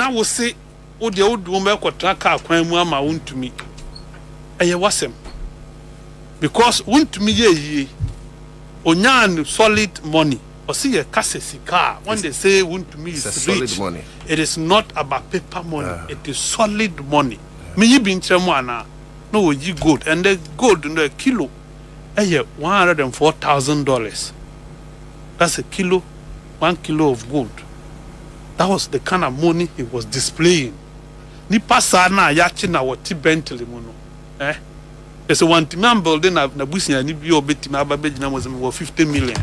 na wo se wo deɛ wode wɔn bɛkɔtena kaa kwan mu ama wontumi, ɛyɛ w'asɛm because wontumi yɛ yie. Onyaa no solid money. Ɔse yɛ ka sɛ sika a, when they say wontumi It's a is solid rich, money. It is not about paper money, it is solid money. Menyi bi nkyerɛ mo anaa? Na ɔyi gold, ɛndɛ gold no kilo ɛyɛ $104,000. That's a kilo, 1 kilo of gold. That was the kind of money he was displaying. Nipa saa na yɛakye na wɔte Bentley mu no, eh? Ɛsɛ wantumi ambuild na n'abusuani bi a ɔbɛtumi aba bɛgyina mu sɛ wɔ 50 million.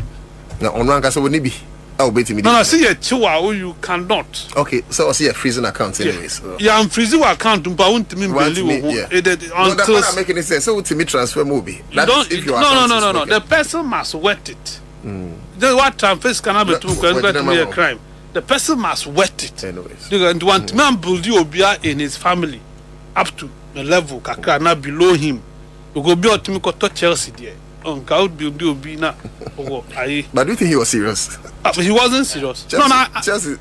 Na ɔno ankasa wɔ ne bi a obetumi No, sɛ yɛ kyew a, you cannot. Okay, so ɔsɛ yɛ freezing account anyways. So. Yɛ freeze wɔ account mpo a, wontumi mbail wo ho. No, the point I'm making is sɛ wotumi transfer mu bi. That is if your account No, no, no, no, the person must wet it. Then what, transfer sika na bɛtum kwan bɛtum yɛ crime. The person must wet it. Anyways. Nti wantumi ambuild obiara in his family up to the level kakra na below him. Because obi a ɔtumi kɔtɔ Chelsea deɛ, nka wo build obi na ɔwɔ ayi. But do you think he was serious? He wasn't serious. Chelsea, No, no. Chelsea.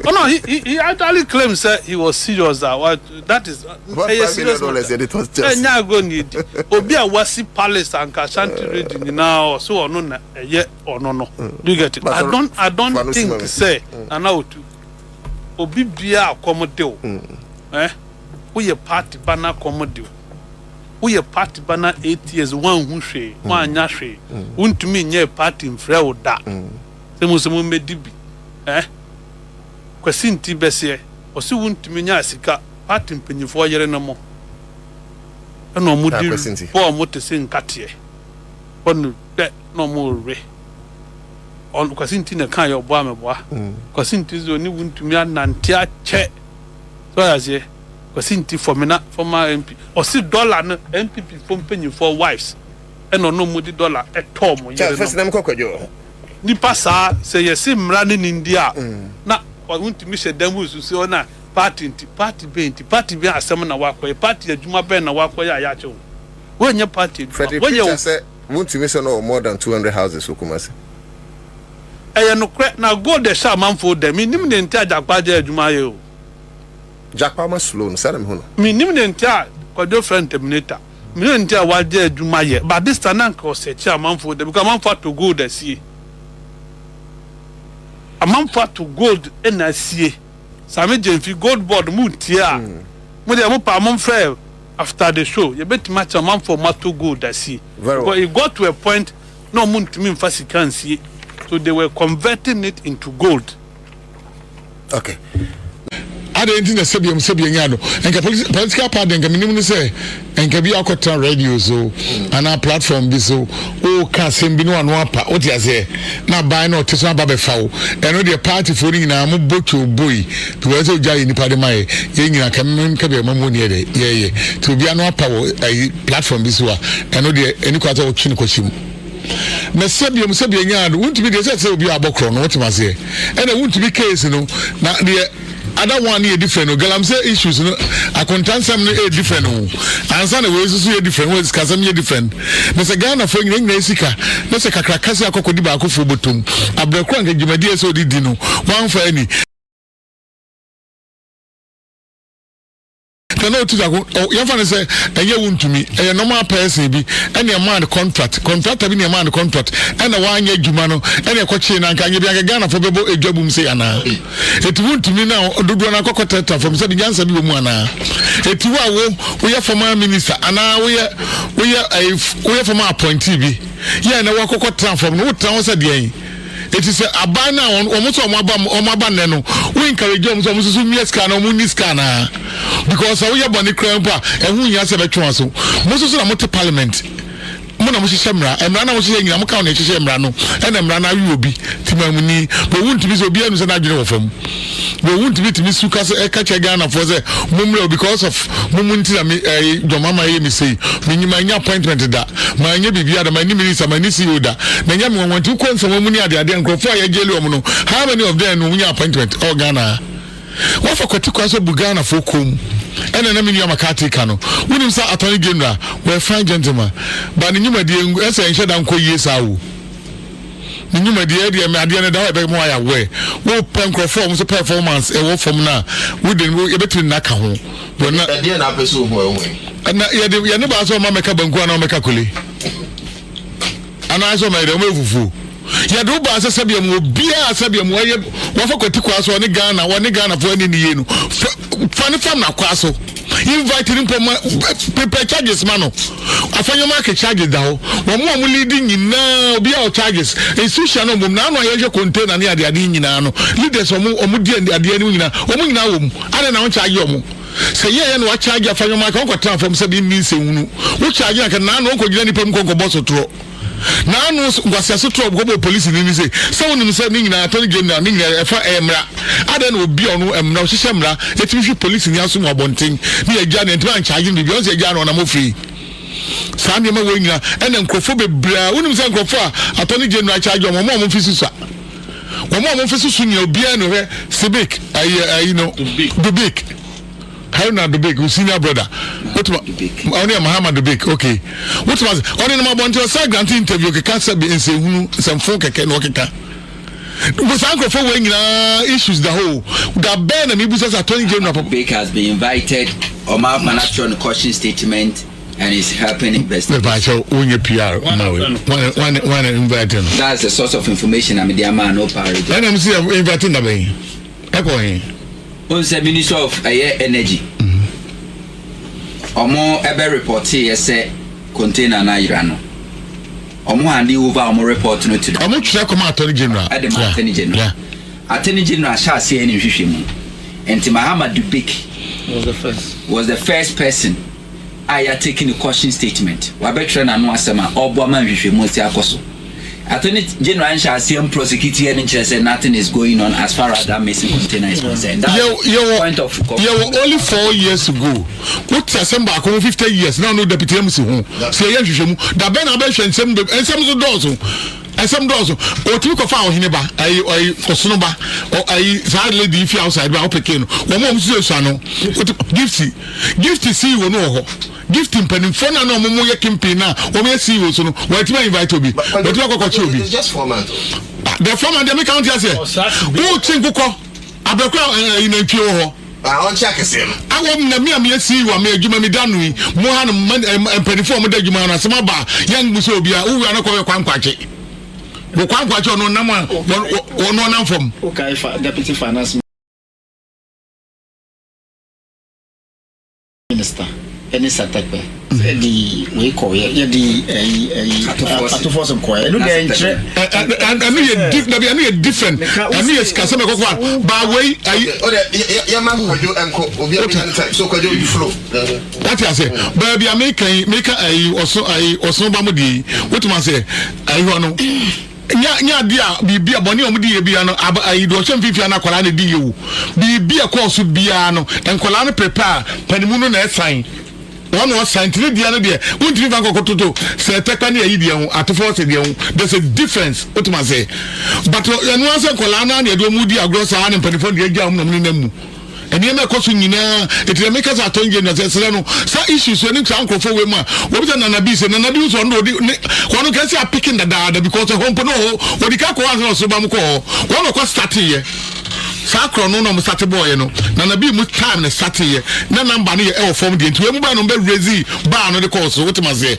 Oh no, he actually claims that he was serious. That what that is. What, $5 million? It was Chelsea. Ɛnyɛ agorɔ ni edi. Obi a wasi palace anka Ashanti Region nyinaa, ɔso ɔno na ɛyɛ ɔno no. Do you get it? But I don't think sɛ Nana Otu obi bia akɔm de o. Eh? Woyɛ party ba na akɔm de o. Woyɛ party ba na 8 years wanhu hwee, wanya hwee. Wontumi nyɛ party mfrɛ wo da. Sɛ mo mmɛdi bi. Eh? Kwasi nti bɛseɛ. Ɔsi wontumi nya sika party mpanyinfoɔ yere no mo. Ɛna ɔmo di bɔɔl mo te se nkateɛ. Ɔno dɛ na ɔmo rewe. Ɔno Kwasi nti na kan yɛ ɔboa mɛboa. Kwasi nti sɛ ɔne wontumi anante akyɛ. So ɔyɛ aseɛ. Kwasi nti fɔmina former MP. Ɔsi dollar no NPP fo mpanyinfoɔ wives ɛna ɔno ɔmo di dollar ɛtɔɔ ɔmo yere no. First na mekɔ kwadwo. Nipa saa sɛ yɛsi mmara ne ne ndi a, na wontumi hyɛ dan mu nsusu ɔna party nti, party bɛn nti, party bɛn asɛm na wakɔyɛ, party adwuma bɛn na wakɔyɛ a yɛakyɛ wo wɔnyɛ party adwuma. Frederick wɔyɛ Peter wo sɛ wontumi sɛ no wɔ more than 200 houses wɔ Kumasi. Ɛyɛ nokorɛ na gold ɛhyɛ amanfoɔ dɛ, menim ne nti a Jakpa agye adwuma ayɛ o. Jakpa ma slow no saa na mehu no. Menim ne nti a Kwadwo frɛ terminator, menim ne nti a wagye adwuma yɛ, but this time na nka ɔsɛkye amanfoɔ dɛ because amanfoɔ ato gold asie, amanfoɔ ato gold ɛna asie. Sami Gyemfi, Gold Board mu ntie a, mo deɛ mo pa mo mfrɛ after the show, yɛbɛtumi akyerɛ amanfoɔ mo ato gold asie. Very well. Because it got to a point na ɔmo ntumi nfa sika nsie, so they were converting it into gold. Adɛn nti na sɛbiam sɛbia nya no nka political party, nka menim no sɛ nka bi akɔtena radio so anaa platform bi so, woka asɛm bi ne wano apa, wote aseɛ, na aban na ɔte so aba bɛfa wo. Ɛno deɛ, partyfoɔ no nyinaa mobɔ twɛ boi because sɛ ogya yɛ nipa de ma yɛ yɛn nyinaa ka nka bi a ɛma mu ni yɛ dɛ yɛyɛ nti obi ano apa wɔ ayi platform bi so a, ɛno deɛ ɛni kwa sɛ wotwe no kɔhyɛ mu. Na sɛbiam sɛbia nyaa no, wontumi deɛ sɛ obi a abɔ korɔ no, wotem aseɛ, ɛna wontumi case no na deɛ other one no yɛ different no. Galamsey issues no, akontansɛm no yɛ different o, ansa na wei nso so yɛ different, wɔ sikasɛm yɛ different. Na sɛ Ghanafoɔ nyina nyina sika na sɛ kakraka sɛ akɔkɔdi baakofoɔ bɔtɔm abrɛ koro, anka dwumadie sɛ ɔde di no wamfa ani na na otu dako. Yɛmfa no sɛ ɛnyɛ wo ntumi, ɛyɛ normal person bi ɛne ɛmaa no contract, contractor bi ne ɛmaa no contract ɛna wanyɛ adwuma no ɛne ɛkɔkyee no, anka anyɛ bi anka Ghanafoɔ bɛbɔ edwa bum sɛ anaa eti wo ntumi na dodoɔ no akɔkɔ tɛtɛ fam sɛ de nyansa bi wɔ mu anaa eti wo a wo woyɛ former minister anaa woyɛ ɛyi, woyɛ former appointee bi yɛ na wakɔkɔ tena fam no, wotena hɔ sɛ deɛn? Eti sɛ aban no a wɔn sɛ wɔn aba nnɛ no, wo encourage wɔn sɛ wɔn nso so mmea sika na wɔn nni sika anaa? Because sɛ woyɛ bɔne koraa mpo a, ɛho nhia sɛ ɛbɛtwe wɔn aso. Mo nso so na mote parliament, mo na mohyehyɛ mmara. Mmara na mohyehyɛ nyinaa, mo ka wɔn ɛhyehyɛ mmara no, ɛna mmara no awe obi ti maa mu ni bɛ wontumi sɛ obiara nu sɛ n'adwene wɔ fam bɛ wontumi tumi su ka sɛ ɛka kyerɛ Ghanafoɔ sɛ mo mmerɛ because of mo mu nti na me ɛɛ dwɔmama ɛyɛ me sei, me nyima nya appointment da, maa nyɛ biribi ada, maa ni minister, maa ni CEO da, na nyɛ me wɔn nti wokɔ nsɛm mu ne adeadeɛ. Nkurɔfoɔ a yɛgyeli wɔn no, how many of them no nya appointment ɔwɔ Ghana? Wafa kwati kwan so bu Ghanafoɔ kom. Ɛna na me nua Makati ka no, wonim sɛ Attorney General wɔyɛ fine gentleman, but ne nnwumadie ɛsɛ nhyɛ da nkɔ yie saa o. Ne nnwumadie ɛdeɛ me adeɛ no da hɔ ɛbɛma wayɛ aware. Wopɛ nkurɔfoɔ a wɔn nso performance ɛwɔ fam no a, wode yɛbɛtumi nna ka ho. Na ɛdeɛ na apɛ sɛ ohu ɛho yi. Na yɛde yɛne baa sɛ ɔma mɛka banku anaa ɔmɛka kole. Anaasɛ ɔma yɛde ɔma fufuo. Yɛde wo baa sɛ sɛdeɛ mu obiara sɛdeɛ mu ɛyɛ wɔfa kwati kwaa so ɔne Ghana wɔne Ghanafoɔ ani ne yie no fa fa ne fam na kwaa so invite ne mpo ma prepare charges ma no afanyɔma ake charges da hɔ wɔn a wɔn lead nyinaa obiara wɔ charges institution no mbom na ano a yɛhwɛ container ne adeade nyinaa no leaders wɔn wɔn di adeɛ no nyinaa wɔn nyinaa wɔ mu adɛn na wɔn charge wɔn sɛ yɛyɛ na wɔakyagye afanyɔma ake wɔn kɔtena fam sɛ bi nni nsɛnhunu wo charge na ka na ano wɔn kɔgyina nipa mu kɔnkɔbɔ sotorɔ. N'ano nkwasease to a ɔkɔbɔɔ polisini no se, Sɛ wonim sɛ ne nyinaa, Attorney General, ne nyinaa ɛfa ɛyɛ mmara. Adɛn na obi a ɔno mmara, ɔhyehyɛ mmara, tumi hwe polisini aso mu abɔnten ne yɛagyaa no, yɛntumi ankyagye no biribiara, ɔno sɛ yɛagyaa no ɔnam hɔ free. Saa nneɛma wei nyinaa, ɛna nkurɔfoɔ bebree a, wonim sɛ nkurɔfoɔ a Attorney General akyagye wɔn, wɔn a wɔn mfe susua, wɔn a wɔn mfe soso nyinaa, obiara na ɔhwɛ Sibik, ayi, ayi no, Dubik. Haruna Dubik, wo senior brother. Wotuma ɔne yɛ Mahama Dubik, okay. Wotuma sɛ ɔne nam abɔnten ɔsa grant interview keka sɛ bi nsɛnhunu nsɛmfo kɛkɛ na ɔkeka. Saa nkurɔfoɔ wei nyinaa issues da hɔ o. Da bɛn na mebusa sɛ attorney general papa. Dubik has been invited. Ɔmo afa no atwerɛ no caution statement and is helping investigation. Mepa kyɛw wonyɛ PR ma wei. Wane wane invite no. That's the source of information a mede ama no paa. Ɛna mo si invite no da bɛn? Ɛkɔ he? Wohu sɛ ministry of ɛyɛ energy ɔmo ɛbɛ report yɛ sɛ container no ayera no ɔmo hande over ɔmo report no to the. Ɔmo twerɛ kɔma attorney general. Ɛde ma attorney general. Yeah. Attorney general hyɛ aseɛ ne nhwehwɛ mu nti Mahama Dubik was the first was the first person a yɛ take ne caution statement wabɛtwerɛ n'ano asɛm a ɔboa ma nhwehwɛmu asi akɔ so. Attorney General nhyɛ aseɛ mprosecute yɛ no nkyerɛ sɛ nothing is going on as far as that missing container is concerned. That's the point of Yɛwɔ only 4 years to go. Wote asɛm baako ho 50 years na ɔno deputy MC ho sɛ yɛyɛ nhwehwɛmu da bɛn na abɛhwɛ nsɛm bɛ nsɛm so dɔɔso nsɛm dɔɔso otumi kɔfa ɔhene ba ayi ayi ɔsono ba ayi saa lady fi outside ba ɔpeke no wɔn a wɔn nso sua no gifty gifty CEO no wɔ hɔ. Gift mpanimfoɔ no a na wɔn yɛ kingpin no a wɔn yɛ CEOs no wɔatumi invite obi wɔatumi akɔkɔkye obi. Ah, the 4 months deɛ meka wo nte aseɛ wokye nkokɔ abɛkora ɛyi nantwie wɔ hɔ. Ɔnkye akɛseɛ no. Awɔ na mi a meyɛ CEO a meyɛ adwuma mi da no yi mo ha no mpanimfoɔ a wɔda adwuma no asɛm aba a yɛn mu sɛ obi a wowia no kɔyɛ kwankwankye wɔ kwankwankye ɔno nam a ɔno ɔnam fam. Okay, deputy finance minister ɛne Satekpe ɛde wei kɔɔyɛ yɛde ɛyi ɛyi Atofoɔ so kɔɔyɛ ɛno deɛ nkyerɛ. Ɛno yɛ di dabi ɛno yɛ different ɛno yɛ sikasɛm ɛkɔkɔ a ba wei ayi. O de yɛ ma Kwadwo ɛnko obi a bi na time so Kwadwo you flow. Wate ase baabi a meka yi meka ayi ɔso ayi ɔso ba mo deɛ yi wotuma ase ayi hɔ no. Nyɛ nyɛ adeɛ a biribi a bɔne a wɔde yɛ biara no aba ayi deɛ ɔhyɛ mfimfini ana akwadaa na ɛdi yɛ o. Biribi a ɛkɔɔ so biara no nkwadaa no prepare panimu no na ɛsan wɔn na ɔsan nti ne deɛ no deɛ wontumi fa nkɔkɔ toto sɛ ɛtɛkpa ne ayi deɛ ho atofoɔ sɛ deɛ ho there's a difference wotumi ase but ɛno ara sɛ nkwadaa no ara na ɛde wɔn di agorɔ saa ne mpanimfoɔ deɛ agya wɔn na wɔn nenam mu. Nneɛma ɛkɔ so nyinaa eti na meka sɛ attorney general sɛ srɛ no sa issues ɛne saa nkurɔfoɔ wei mu a wɔbi sɛ Nana B sɛ Nana B nso ɔno ɔdi ne wɔn kɛse apikin dadaada because ɛhɔ mpo na ɔhɔ ɔdi ka kɔ hɔ ansa na ɔso ba mu kɔ hɔ wɔn na ɔkɔ starte yɛ saa korɔ no na ɔmo starte bɔɔyɛ no Nana B mu time na starte yɛ na number no yɛ ɛwɔ fam deɛ nti wei mu baa no ɔmo bɛ raise baa no de kɔɔ so wote ma seɛ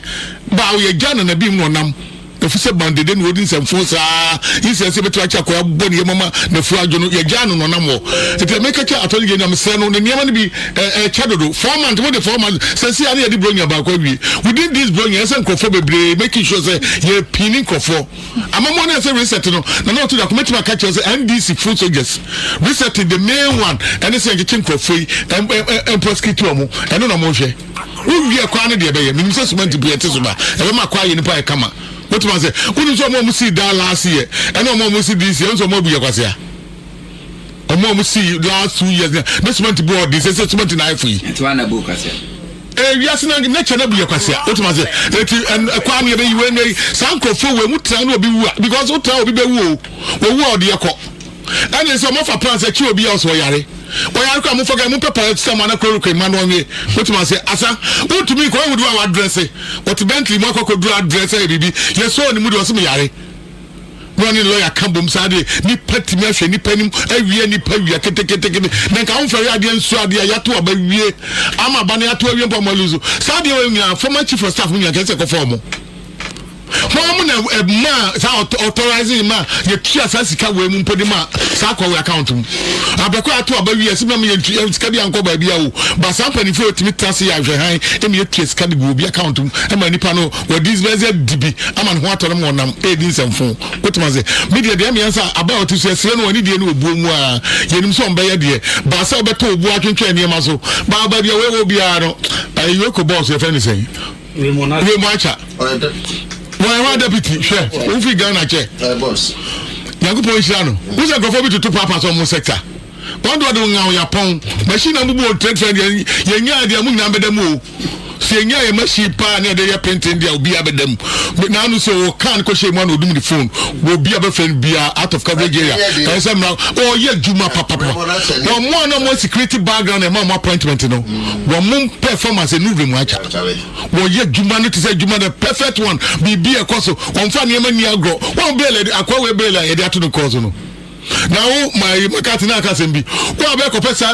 baa ɔyɛ gya Nana B mu na ɔnam. Efisɛ bandede na odi nsɛmfoo saa yi sɛ sɛ ebetumi akyɛ akoa bɔ ne yam ama n'afu adwo no, yɛgyaa no na ɔnam hɔ. Enti na meka kyerɛ Attorney General, mesrɛ no, ne nneɛma no bi ɛkyɛ dodo. 4 months, mode 4 months, sɛsei a na yɛde Buronya baako awie. Within this Buronya, ɛsɛ nkurɔfoɔ bebree making sure sɛ yɛpini nkurɔfoɔ. Amammuo no ɛsɛ reset no, na na ɔto da ko mɛtumi aka kyerɛ sɛ NDC full soldiers reset the main one ɛne sɛ yɛnkyekye nkurɔfoɔ yi ɛmprosecute wɔn, ɛno na wɔhwɛ. Wo wie kwaa no deɛ ɛbɛyɛ menim sɛ cement pii ɛte so ba ɛbɛma kwaa yɛ nipa yɛ kama wotuma sɛ wonim sɛ ɔmo a ɔmo sii dan last year ɛne ɔmo a ɔmo si this year ɔmo sɛ ɔmo abu yɛ kwasea ɔmo a ɔmo si last 2 years ne cement bu ɔden sɛ sɛ cement na ayɛ fo yi. Nti wa na bu kwasea. Ee wiase na nature na bu yɛ kwasea wotuma sɛ eti ɛkwaa no yɛbɛyi wei na yi saa nkurɔfoɔ wei mu tena ne obi wu a because wotena obi bɛwu o owu a ɔde yɛ kɔ. Ɛne sɛ ɔmo fa plan sɛ kyi obi a ɔsɛ ɔyare ɔyare kora mo fa kɛ mo pɛ paracetamol ana chloroquine ma no ɔnwe wotumi ase asa wotumi nkɔ ehu de wa wadrɛse ɔte Bentley mu akɔ akɔduru adrɛse ayɛ biribi yɛ sɔɔ ne mu deɛ ɔsɛ me yare. na ɔne lɔya ka bom saa deɛ nipa tumi ahwɛ nipa anim awie nipa wia keteketekete na nka womfɛre adeɛ nsuo adeɛ a yɛato aba wie ama aba no yɛato awie mpo ama lusu saa deɛ wɔ nyinaa former chief of staff nyinaa kɛsɛ kɔfa ɔmo. Hwan mu na ɛmaa saa authorize ma yɛtua saa sika wei mu mpo de ma saa akɔwe account mu abɛkɔ ato aba wie ɛsɛ mɛma yɛntu sika bi ankɔ baabi a o ba saa mpanimfoɔ yɛtumi tena ase yɛ ahwɛ han ɛna yɛtua sika de gu obi account mu ɛma nipa no wɔde bɛsɛ di bi ama ne ho atɔ no ma ɔnam ɛredi nsɛmfo wotuma sɛ me deɛ deɛ mmiɛnsa aba a ɔte so ɛsrɛ no wɔne deɛ no obuo mu a yɛnim sɛ ɔmbɛyɛ deɛ baasa ɔbɛtɔ obuo atwentwɛn nneɛma so baa baabi a wɔwɔ biara no ɛyɛ yoko bɔɔso yɛfrɛ ne sɛn Raymond Acha. Wɔyɛ hɔ deputy hwɛ wofi Ghana kyɛ. Nyankopɔn nhyira no. Wo sɛ nkurɔfoɔ bi toto paapa sɛ ɔmo sector. Wɔn de ɔde ngaw yapɔn. Machine na mubu wɔn trɛtrɛ deɛ yɛnyaa deɛ mo nyinaa bɛda mu o. Sɛ yɛnyaa yɛ machine paa ne yɛde yɛ printing deɛ obiara bɛda mu. N'ano sɛ wɔ car no kɔhyɛ mu ana odum ne phone. Wɔ obiara bɛfrɛ no biara out of coverage area. Ɛyɛ sɛ mmra ɔyɛ adwuma papapa. Wɔn mo a na mo security background ɛma mo appointment no. Wɔn mo performance ɛnu wura mu akyɛ. Wɔyɛ adwuma no te sɛ adwuma the perfect one. Biribi ɛkɔ so. Wɔn fa nneɛma ni agorɔ. Wɔn bail akɔ wei bail a yɛde ato no kɔɔ so no. Na wo ma yi makati na aka asɛm bi. Wo a bɛkɔpɛ sa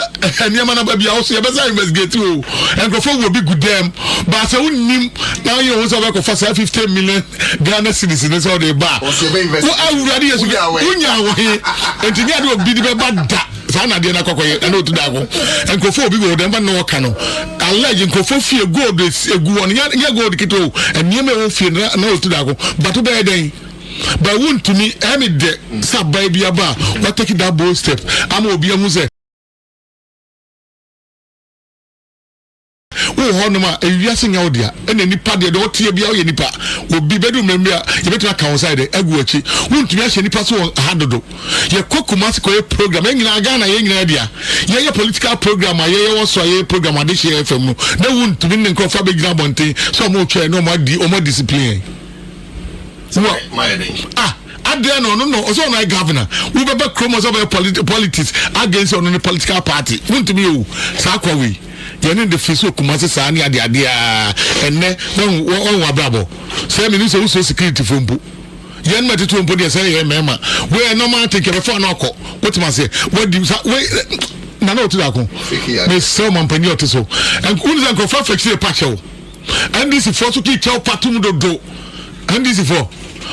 nneɛma no ba bi a wo so yɛbɛsa investigate o. Nkurɔfoɔ wɔ bi gu dɛm. Baasa wo nim na woyɛ wo sɛ wobɛkɔfa saa 50 million Ghana cedis ne sɛ wode ba a. Wo awurade Yesu wonya wɔ he. Nti nyɛ ade obi de bɛba da. Saa na adeɛ no akɔkɔyɛ ɛna otu daako. Nkurɔfoɔ obi wɔ dɛm ba na ɔka no. Allege nkurɔfoɔ fie gold egu hɔ no nyɛ gold ketewa o. Nneɛma ɛwɔ fie no na otu daako. But wobɛyɛ dɛn? But wontumi ɛne dɛ sɛ aban bi aba a wa take that bold step ama obi ahu sɛ wowɔ hɔnom a ewiase nyɛ wo dea ɛna nipa deɛ deɛ ɔteɛ bia woyɛ nipa obi bɛdu mmerɛ a yɛbɛtumi aka wo side agu akyi wontumi ahyɛ nipa so wɔ ha dodo yɛkɔ Kumasi kɔyɛ program yɛn nyinaa Ghana yɛn nyinaa dea yɛyɛ political program a yɛyɛ wɔ so a yɛyɛ program adehyeɛ FM no na wontumi ne nkurɔfoɔ abɛgyina abɔnten sɛ ɔmo twɛ na ɔmo adi ɔmo discipline ah adeɛ na ɔno no ɔsɛ ɔno ayɛ governor wobɛba kurom ɔsɛ ɔbɛyɛ politics against ɔno ne political party wontumi yɛ o saa kwa wei yɛne de fi so Kumasi saa ne adeɛ adeɛ a ɛnɛ wɔn wɔn abrabɔ sɛ menim sɛ wosɔ security fo mpo yɛn mma tete mpo deɛ sɛ yɛ mmarima wei normal thing kɛbɛfa ano akɔ wotumi aseɛ wadi sa wei na na ɔte daako mesɛ ɔmampanin ɔte so wone sɛ nkurɔfoɔ afakyire pa kyɛw NDC foɔ so kii kyɛw pa tom dodo NDC foɔ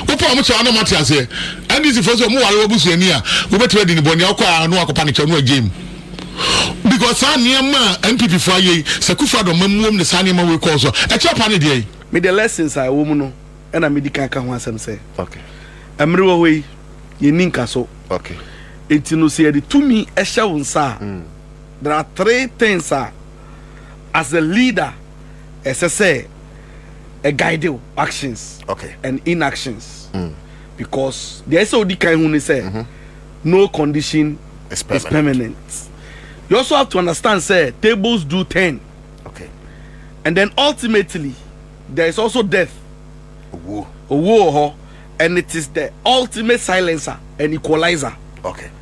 wopɛ ɔmo kyɛw anam ate aseɛ NDC foɔ so ɔmo ware wɔ busuani a wobɛtumi adi ne bɔne ɔkɔ a no akɔpa ne kyɛw no agye mu because saa nneɛma a NPP foɔ ayɛ yi sɛ Kufuor adɔma muom ne saa nneɛma wei kɔɔ so a ɛkyɛw pa ne deɛ yi. Me deɛ lessons a ɛwɔ mu no ɛna medi kan ka ho asɛm sɛ mmere wɔ hɔ yi yɛnni nkaso nti no sɛ yɛde tumi hyɛ wo nsa a there are three things a as a leader ɛsɛ sɛ ɛ guide wo actions and inactions because deɛ ɛsɛ odi kan ho ne sɛ no condition is permanent. You also have to understand sɛ tables do turn and then ultimately there is also death. Owuo. Owuo wɔ hɔ and it is the ultimate silencer and equalizer.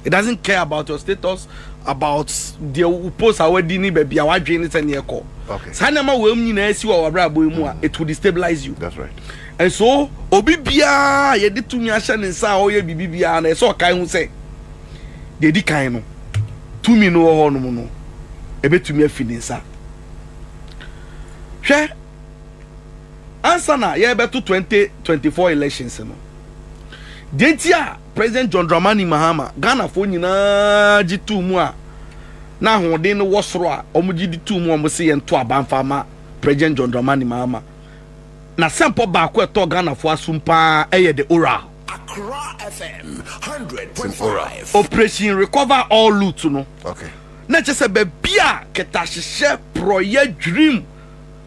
It doesn't care about your status, about deɛ wo post a wadi ne baabi a wadwene ne sɛnea ɛkɔ. Saa nneɛma wɔ mu nyinaa si wɔ w'abrabɔ yi mu a it will destabilize you. That's right. And so obi biara yɛde tumi ahyɛ ne nsa a ɔyɛ biribi biara no ɛsɛ ɔkae ho sɛ deɛ edi kan no tumi no wɔ hɔnom no ebetumi afi ne nsa. Hwɛ ansa na yɛbɛto 2024 elections no deɛ nti a President John Dramani Mahama Ghanafoɔ nyinaa gye tuu mu a na ahoɔden no wɔ soro a wɔn gye di tuu mu a wɔn se yɛn to aba mfa ma President John Dramani Mahama na sɛmpɔ baako a ɛtɔ Ghanafoɔ asom paa ɛyɛ the oral. Accra FM 100.5. Operation Recover All Loot no. Na kyerɛ sɛ baabi a kɛtɛahyehyɛ porɔyɛ dwirim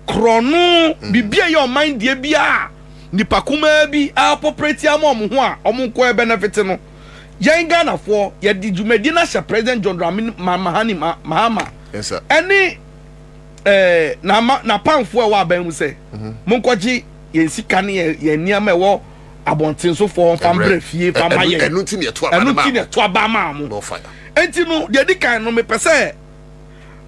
korɔno biribi a ɛyɛ ɔman deɛ bi a nipa kumaa bi apɔprɛti ama ɔmo ho a ɔmo nkɔ ɛbɛnɛfete no yɛn Ghanafoɔ yɛde dwumadi no ahyɛ President John Dramani Mahani Mahama ɛne ɛɛ n'ama n'apamfoɔ a ɛwɔ aban mu sɛ monkɔgye yɛn sika ne yɛn nneɛma ɛwɔ abɔntensofoɔ nfa mbrɛ fie nfa ma yɛn ɛnu ti na ɛto aba ɛnu ti na ɛto aba maa mo eti no deɛ di kan no mepɛ sɛ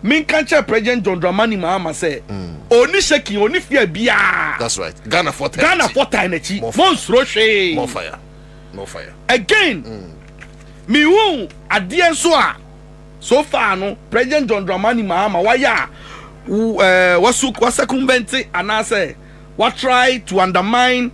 minka kyerɛ President John Dramani Mahama sɛ oni shaking oni fear biara. That's right. Ghana for Ghana for time n'akyi mo nsoro hwee. More fire. Again, mehu adeɛ nso a so far no President John Dramani Mahama wayɛ a ɛɛ wasu wasecircumvent anaasɛ watry to undermine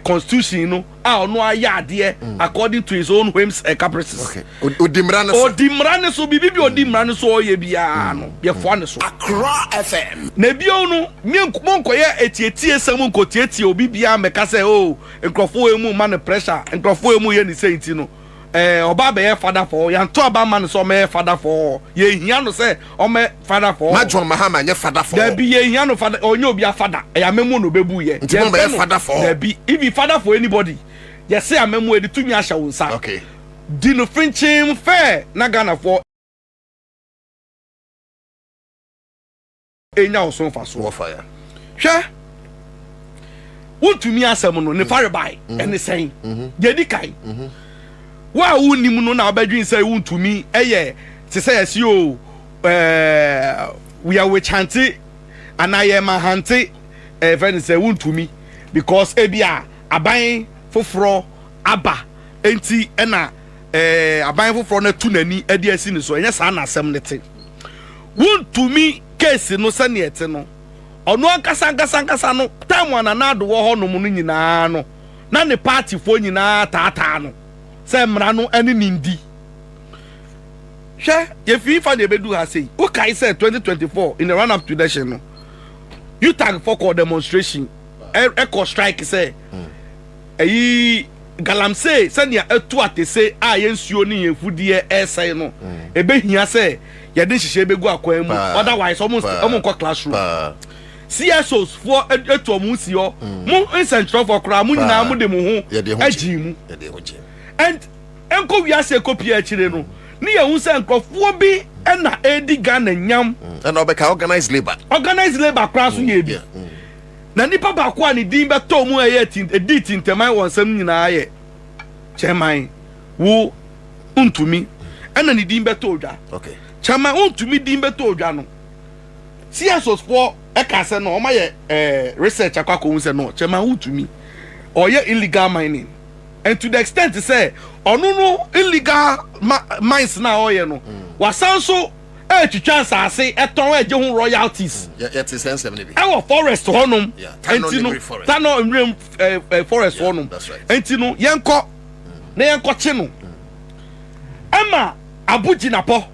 constitution no a ɔno ayɛ adeɛ according to his own whims and caprices. Okay. Odi mmara no so. Odi mmara ne so, biribi bi odi mmara ne so ɔyɛ biara no, yɛfoa ne so. Accra FM. Na ebio no, monkɔyɛ etietie sɛm nkɔtietie obi biara mmɛka sɛ, o, nkurɔfoɔ emu ma no pressure, nkurɔfoɔ emu yɛ ne sɛ nti no ɔba bɛyɛ father for. Yanto aba ma no sɛ ɔmɛyɛ father for. Yɛhia no sɛ ɔmɛ father for. Ma John Mahama nyɛ father for. Dabi, yɛhia no father, ɔnyɛ obi afada, ɛyɛ amemu na ɔbɛbu yɛ. Nti mo bɛyɛ father for. Dabi, if father for anybody, yɛsɛ amemu yɛde tumi ahyɛ wo nsa. Di no finkyim fɛ na Ghanafoɔ enya wo so mfasoɔ. Wɔfa ya. Hwɛ, wontumi asɛm no ne farebae ɛne sɛn? Deɛ di kan, wo a wonim no na wobɛdwen sɛ wontumi ɛyɛ te sɛ yɛsi o, we are witch hunt anaa yɛ hunt fɛ ne sɛ wontumi because ebi a aban foforɔ aba nti ɛna aban foforɔ no atu n'ani ɛde asi ne so. Ɛnyɛ saa na asɛm ne te. Wontumi case no, sɛneɛ ɛte no, ɔno ankasa ankasa ankasa no, time a Nana Addo wɔ hɔnom no nyinaa no, na ne partyfoɔ nyinaa taataa no sɛ mmara no ne ne ndi. Hwɛ, yɛfii fa na yɛbɛdu ha sei. Wokae sɛ 2024, in the run up to election no, UTAG fɔ kɔ demonstration, ɛkɔ strike sɛ ɛyi galamsey sɛnea ɛtu atese a yɛn nsuo ne yɛn fudeɛ ɛresɛe no, ebɛhia sɛ yɛde nhyehyɛ bɛgu akwan mu, otherwise ɔmo nkɔ classroom. CSOs foɔ etu ɔmo si hɔ, mo nsɛnkyerɛfoɔ koraa, mo nyinaa mo de mo ho agyi mu and nkɔ wiase ekɔ akyire no ne yɛn ho sɛ nkurɔfoɔ bi ɛna edi Ghana nyam. Ɛna ɔbɛka organized labour. Organized labour koraa so yɛ bi na nipa baako a ne din bɛtɔ mu a ɛyɛ tin edi tintaman wɔ nsɛm nyinaa yɛ Chairman wo ntumi, ɛna ne din bɛtɔ odwa. Chairman Wontumi din bɛtɔ odwa no, CSOs foɔ ɛka sɛ no ɔma yɛ research akɔ akɔhu sɛ no Chairman Wontumi ɔyɛ illegal mining, and to the extent sɛ ɔno no illegal mines na ɔyɛ no, wasan so ɛɛtwitwa nsaase ɛtɔn ɛgye ho royalties. Yɛte sɛ nsɛm no bi. Ɛwɔ forest hɔnom. Nti no Tano nwuram forest hɔnom. Nti no yɛnkɔ na yɛnkɔ kye no. Ɛma Abu Jinapor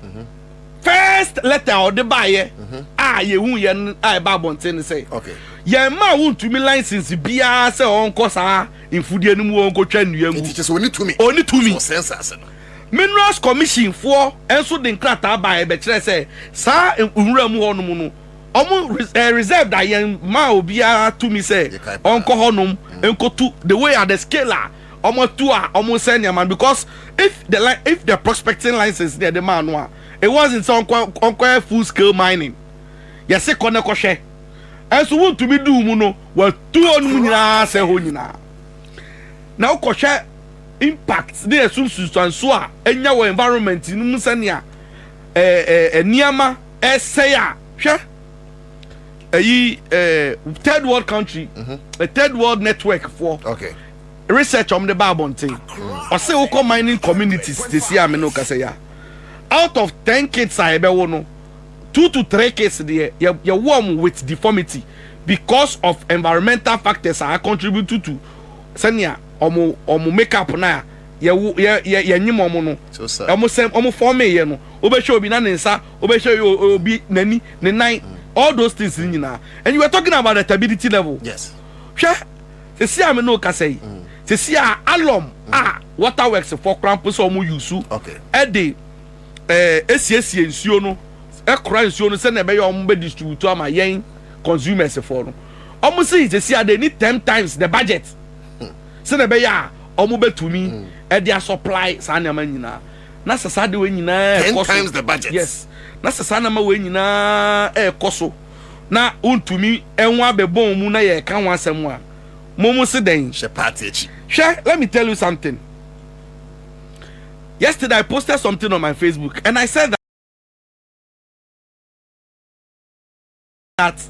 first letter a ɔde baayɛ a yɛhu yɛn a ɛba abɔnten no sɛ yɛn mma a wontumi license biara sɛ ɔnkɔ saa mfudie no mu, ɔnkɔtwa nnua ngu. Nti kyɛ sɛ ɔni tumi. Ɔni tumi. Ɔsɛn nsase no. Minerals Commission foɔ nso de nkrataa baa ɛbɛkyerɛ sɛ saa nwura mu hɔnom no, ɔmo reserve da yɛn maa obiara tumi sɛ ɔnkɔ hɔnom nkotu the way at the scale a ɔmo atu a ɔmo sɛ nneɛma, because if the prospecting license ne yɛde maa no a, it wasn't sɛ ɔnkɔ full scale mining. Yɛsi kɔ ne kɔhwɛ, ɛnso wontumi duu mu no, watu hɔnom nyinaa sɛ hɔ nyinaa na wokɔhwɛ impact ne ɛso nsunsuanso a ɛnya wɔ environment no mu, sɛnea ɛɛ ɛɛ nneɛma ɛsɛe a. Hwɛ, ɛyi third world country, a third world network foɔ research ɔmo de ba abɔnten, ɔsɛ wokɔ mining communities tesi a me no kasa ya, out of 10 kids a yɛbɛwo no, two to three kids deɛ yɛ yɛwɔ ɔmo with deformity because of environmental factors a contribute to sɛnea ɔmo make up na yɛwo yɛ yɛ yɛnyim ɔmo no. So sad. Ɔmo sɛ ɔmo fɔm yɛ no, wobɛhwɛ obi na ne nsa, wobɛhwɛ obi n'ani, ne nan, all those things nyinaa. And you were talking about the turbidity level. Hwɛ, sisi a me no kasa yi, sisi a alum a waterworks fɔ koraa mpo sɛ ɔmo use ɛde esiesie nsuo no, ɛkora nsuo no sɛnea ɛbɛyɛ ɔmo bɛ distribute ama yɛn consumers fɔ no, ɔmo si sisi a they need 10 times the budget sɛnea ɛbɛyɛ a ɔmo bɛtumi ɛde asupply saa nneɛma nyinaa. Na sɛ saa de wei nyinaa 10 ɛkɔ so times the budget. Yes, na sɛ saa nneɛma wei nyinaa ɛɛkɔ so na wontumi ɛho abɛbɔn mu na yɛreka ho asɛm a, mo mo se dɛn? Hyɛ party akyi. Hwɛ, let me tell you something. Yesterday I posted something on my Facebook and I said that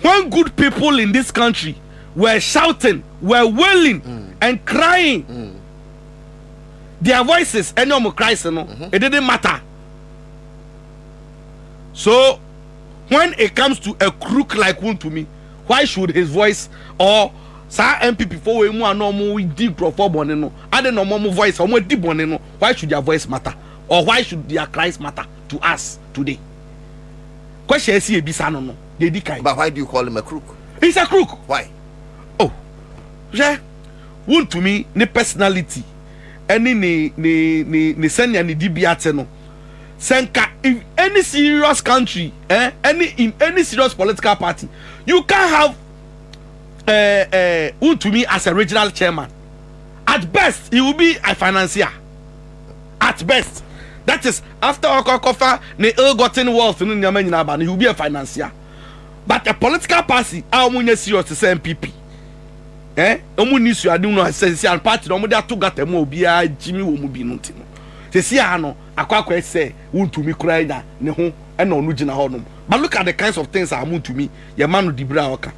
when good people in this country were shouting, were wailing. and crying. Their voices ɛne ɔmo cries no, it didn't matter. So when it comes to a crook like Wontumi, why should his voice or saa NPP fo wei mu a na ɔmo di nkurɔfoɔ bɔne no ade na ɔmo voice ɔmo di bɔne no, why should their voice matter or why should their cries matter to us today? Question esi ebisa no deɛ di kan. But why do you call him a crook? He's a crook. Why? Oh, hwɛ, Wontumi ne personality ɛne ne sɛnea ne di bi ate no, sɛ nka in any serious country, any in any serious political party, you can have Wontumi as a regional chairman. At best, he will be a financier at best. That is after ɔkɔkɔfa ne ill-gotten wealth no nneɛma nyinaa ba no, he will be a financier. But a political party a wɔn nyɛ serious te sɛ NPP, wɔn ni suade no sɛ sisi and party na wɔn de ato gata mu a obiara gyimi wɔ mu bi no, ti no sisi ano akɔ sɛ Wontumi kura nya ne ho ɛna ɔno gyina hɔ nom. But look at the kinds of things a Wontumi yɛ ma no dibere a ɔka.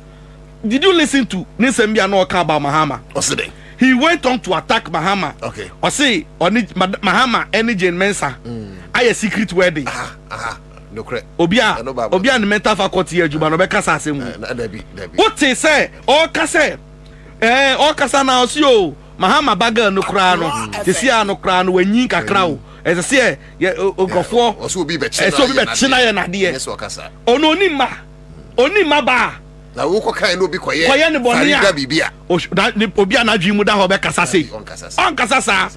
Did you listen to ne nsɛm bi a na ɔka about Mahama? Ɔsi dɛ? He went on to attack Mahama. Ɔsi ɔne Mahama ɛne Jane Mensa ayɛ secret wedding. Aha aha, nokorɛ. Obi a Ɛno ba. Obi a ne mental faculty yɛ adwuma no ɔbɛka sa asɛm mu. Na dabi, dabi. Wote sɛ ɔka sɛ ɔkasa na ɔsi o Mahama ba girl no koraa no, sisi a no koraa no wanyi kakra o, ɛsɛ sɛ yɛ nkurɔfoɔ Ɔsɛ obi bɛkye. Ɛsɛ obi bɛkye na yɛ nadeɛ. Nyɛ sɛ ɔkasa. Ɔno oni mma ba. Na wokɔ kan na obi kɔyɛ kɔyɛ ne bɔne a Farida biribi a obi a n'adwene mu da hɔ bɛkasa sei? Ɔnkasa saa. Ɔnkasa saa.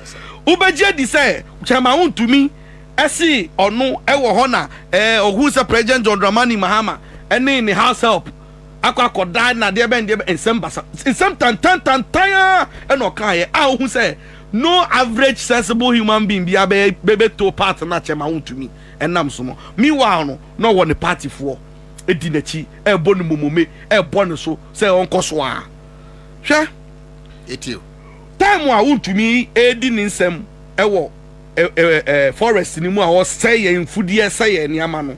Wobɛgye adi sɛ Chairman Wontumi ɛsi ɔno ɛwɔ hɔ na ɔhu sɛ President John Dramani Mahama ɛne ne house help akɔ akɔda na deɛ bɛn deɛ bɛn, nsɛm basa, nsɛm tantantantan a ɛna ɔkaeɛ a ohu sɛ no average sensible human being bi abɛyɛ bɛbɛto part na Chairman Wontumi ɛnam so no. Meanwhile no, na ɔwɔ ne party foɔ edi n'akyi ɛɛbɔ ne momome, ɛɛbɔ ne so sɛ ɔnkɔ so a hwɛ. Etio. Time a Wontumi edi ne nsɛm ɛwɔ ɛ ɛ ɛ forest ni mu a ɔsɛ yɛn mfudeɛ, sɛ yɛn nneɛma no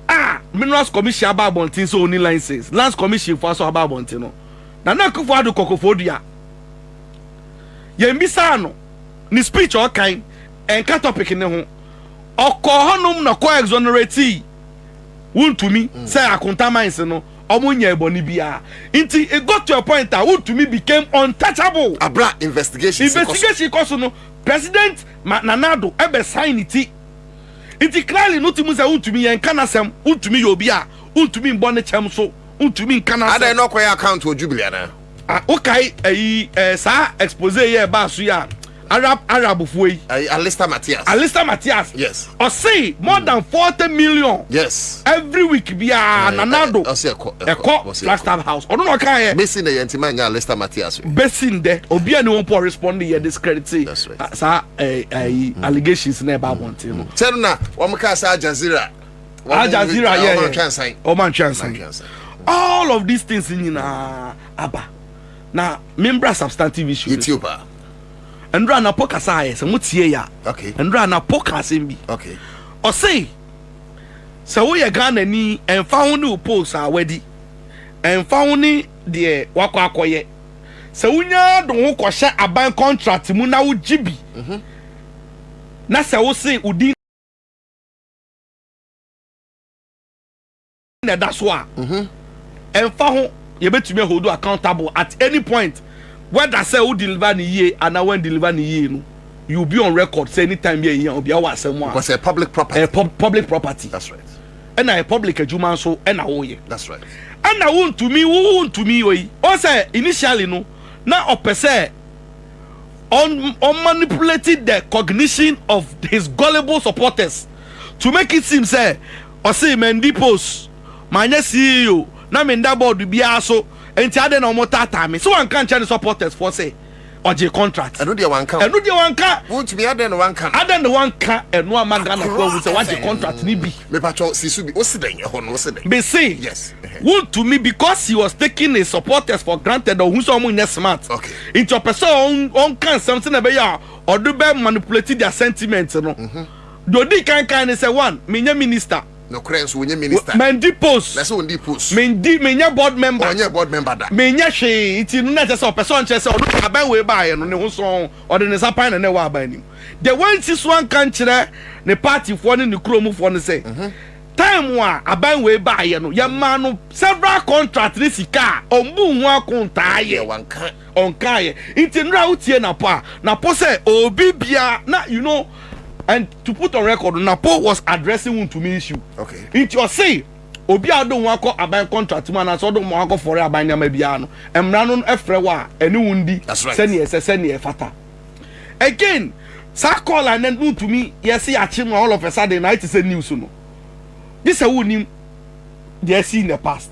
a, Minerals Commission aba abɔnten sɛ oni license, Lands Commission fo aso aba abɔnten no, Nana Akufo Addo kɔkɔfo dua yɛn bisa no ne speech a ɔkan ɛnka topic ne ho. Ɔkɔ hɔnom na kɔ exonerate Wontumi sɛ Akonta Mines no ɔmo nyɛ ɛbɔne biara. Nti it got to a point a Wontumi became untouchable. Abra investigation si kɔ so. Investigation kɔ so no, President Nana Addo ɛbɛ sign ne ti. Nti clearly no ti mu sɛ Wontumi yɛn nka n'asɛm. Wontumi yɛ obi a wontumi mbɔ ne kyɛm so, wontumi nka n'asɛm. Adan na ɔkɔyɛ account wɔ Jubilee ana? Ah, wokae ayi saa expose yɛ ɛbaa so yi a Arabfoɔ yi? Ayi, Alista Matthias. Alista Matthias. Ɔse more than 40 million every week biara Nana Addo Ɔsɛ ɛkɔ. ɛkɔ Flagstaff House. Ɔno na ɔka yɛ. Besi na yɛn ti ma nya Alista Matthias. Besi ndɛ obi a ne wɔn pɔ respond yɛ discredit That's right. saa ɛɛ allegations na ɛba abɔnten no. Sɛ no na wɔn kaa sɛ Al Jazeera. Al Jazeera yɛ. Wɔn atwa nsan. Ɔmo antwe ansan. Antwe ansan. All of these things nyinaa aba na membra substantive issue. Yɛ ti o paa. Ndura napo kasa ayɛ sɛ mo tie ya. Ndura napo ka asɛm bi. Ɔse sɛ woyɛ Ghana ni, ɛnfa ho ne wo post a wadi, ɛnfa ho ne deɛ wakɔ akɔyɛ, sɛ wonya de ho kɔhyɛ aban contract mu na wogye bi na sɛ wose wo din na ɛda so a, ɛnfa ho, yɛbɛtumi hold you accountable at any point, whether sɛ wo deliver ne yie anaa wɔn deliver ne yie no, you will be on record sɛ anytime yɛ yia obi awɔ asɛm a Because a public property. Ɛ public property. That's right. Ɛna ɛ public adwuma nso ɛna wɔyɛ. That's right. Ɛna wontumi wontumi wɔ yi ɔsɛ initially no na ɔpɛ sɛ ɔn manipulate the cognition of his gullible supporters to make it seem sɛ ɔse mandi post, manyɛ CEO na menda board biara so, nti ade na ɔmo taataa me sɛ wanka nkyɛn ne supporters fɔ sɛ ɔgye contract. Ɛno deɛ wanka. Ɛno deɛ wanka. Wontumi adɛn na wanka no? Adɛn na wanka ɛno ama Ghana fo ahu sɛ wagye contract ni bi? Mepatwɔ sisu bi, wosi dɛn ɛhɔ no, wosi dɛn? Bese wontumi, because he was taking his supporters for granted, ɔhu sɛ ɔmo nyɛ smart. Nti ɔpɛ sɛ ɔnka nsɛm sɛ na ɛbɛyɛ a ɔde bɛ manipulate their sentiment no. Deɛ odi kankan ne sɛ one, menyɛ minister. Nokorɛ nso wonyɛ minister. Mandi post. Na sɛ wondi post. Mendi menyɛ board member. Ɔnyɛ board member da. Menyɛ hwee nti no na ɛkyɛ sɛ ɔpɛ sɛ ɔnkyerɛ sɛ ɔno aban wei baayɛ no ne ho sɔn ɔde ne nsa pan na na ɛwɔ aban nim. Deɛ wansi so anka nkyerɛ ne partyfoɔ ne ne kuromfoɔ no sɛ mhm. time a aban wei baayɛ no yɛmaa no several contract ne sika a ɔmbu ho akontaa yɛ. Ɔnkaeɛ. Nti nnora wotie Napo a, Napo sɛ obi bia na you know and to put on record Napo was addressing Wontumi issue. Okay. Nti ɔse obi a ɔde ho akɔ aban contract mu anaasɛ ɔde ho akɔ fɔre aban nneɛma biara no, mmara no frɛ wo a ɛne wo ndi sɛnea ɛsɛ sɛnea ɛfata. Again, saa call a nɛ Wontumi yɛse yɛakye no all of a sudden na ayɛ te sɛ news no. Gye sɛ wonnim deɛ asi in the past.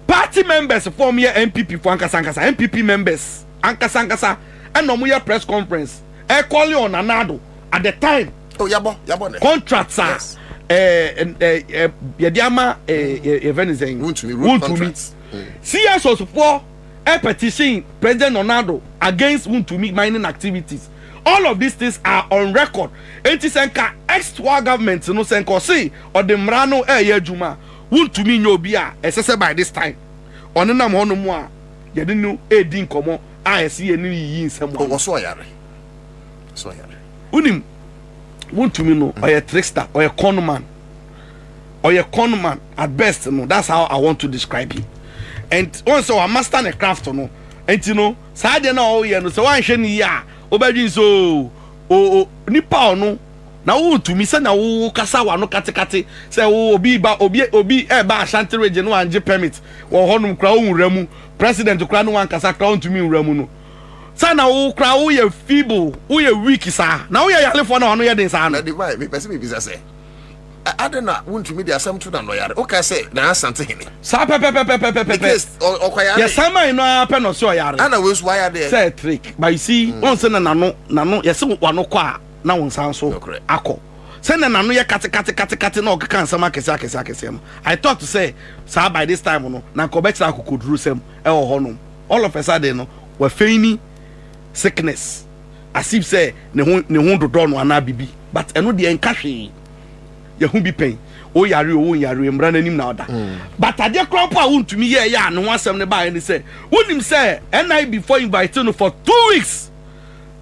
Party members foɔ ɔmo yɛ NPP foɔ ankasa ankasa NPP members ankasa ankasa ɛna ɔmo yɛ press conference ɛ calling on Nana Addo at the time. Oh yabɔ yabɔ nɛ. Contracts a ɛɛ ɛɛ yɛde ama ɛɛ yɛfɛ ne sɛn. Wontumi road contracts. CSOs foɔ ɛ petition President Nana Addo against Wontumi mining activities all of these things are on record eti sɛ nka ex-tour government no sɛ nka ɔse ɔde mmara no ɛɛyɛ adwuma. Wontumi nyɛ obi a ɛsɛ sɛ by this time ɔnenam hɔnom a yɛne no redi nkɔmmɔ a ɛsɛ yɛne no yiyi nsɛm ano. Ɔwɔ so ɔyare. So ɔyare. Wonim, wontumi no, ɔyɛ trickster, ɔyɛ con man. Ɔyɛ con man at best no, that's how I want to describe him. And wɔn sɛ wamaster ne craft no, nti no, saa adeɛ no a ɔreyɛ no, sɛ woanhwɛ no yie a, wobɛdwen sɛ oo, o, o, nipa ɔno, Na wo ntumi sɛnea wo kasa w'ano katekate sɛ wo obi ba obi obi ɛba Ashanti region no wangye permit wɔ hɔnom koraa wo nwura mu president koraa ne wankasa koraa wontumi nwura mu no sɛ na wo koraa woyɛ feeble woyɛ weak saa na woyɛ yarefoɔ na w'ano yɛ den saa no. Na divine mepɛ sɛ mebisa sɛ adɛn na wontumi de asɛm to na nɔyare woka sɛ na asante hene saa pɛpɛpɛpɛpɛpɛ ɔkɔyare yɛsan man no ara pɛ na ɔsɛ ɔyare ana wei nso wayɛ adeɛ sɛ trick but you see wɔn sɛ na n'ano n'ano yɛsɛ w'ano kɔ a na wo nsa nso akɔ. Sɛnea n'ano yɛ katekatekatekate na ɔkeka nsɛm akɛseɛ akɛseɛ akɛseɛ no, I thought sɛ saa by this time no na nka ɔbɛkyerɛ akokodurusɛm wɔ hɔnom. All of a sudden no, wafeini sickness as if sɛ ne ho ne ho dodɔ no anaa bibi. But ɛno deɛ nka hwee. Yɛho bi pɛn. Woyare o, wonyare o, mmara no anim na ɔda. But adeɛ koraa mpo a wontumi yɛɛyɛ a ne ho asɛm no baeɛ ne sɛ, wonim sɛ NIB foɔ invite no for 2 weeks.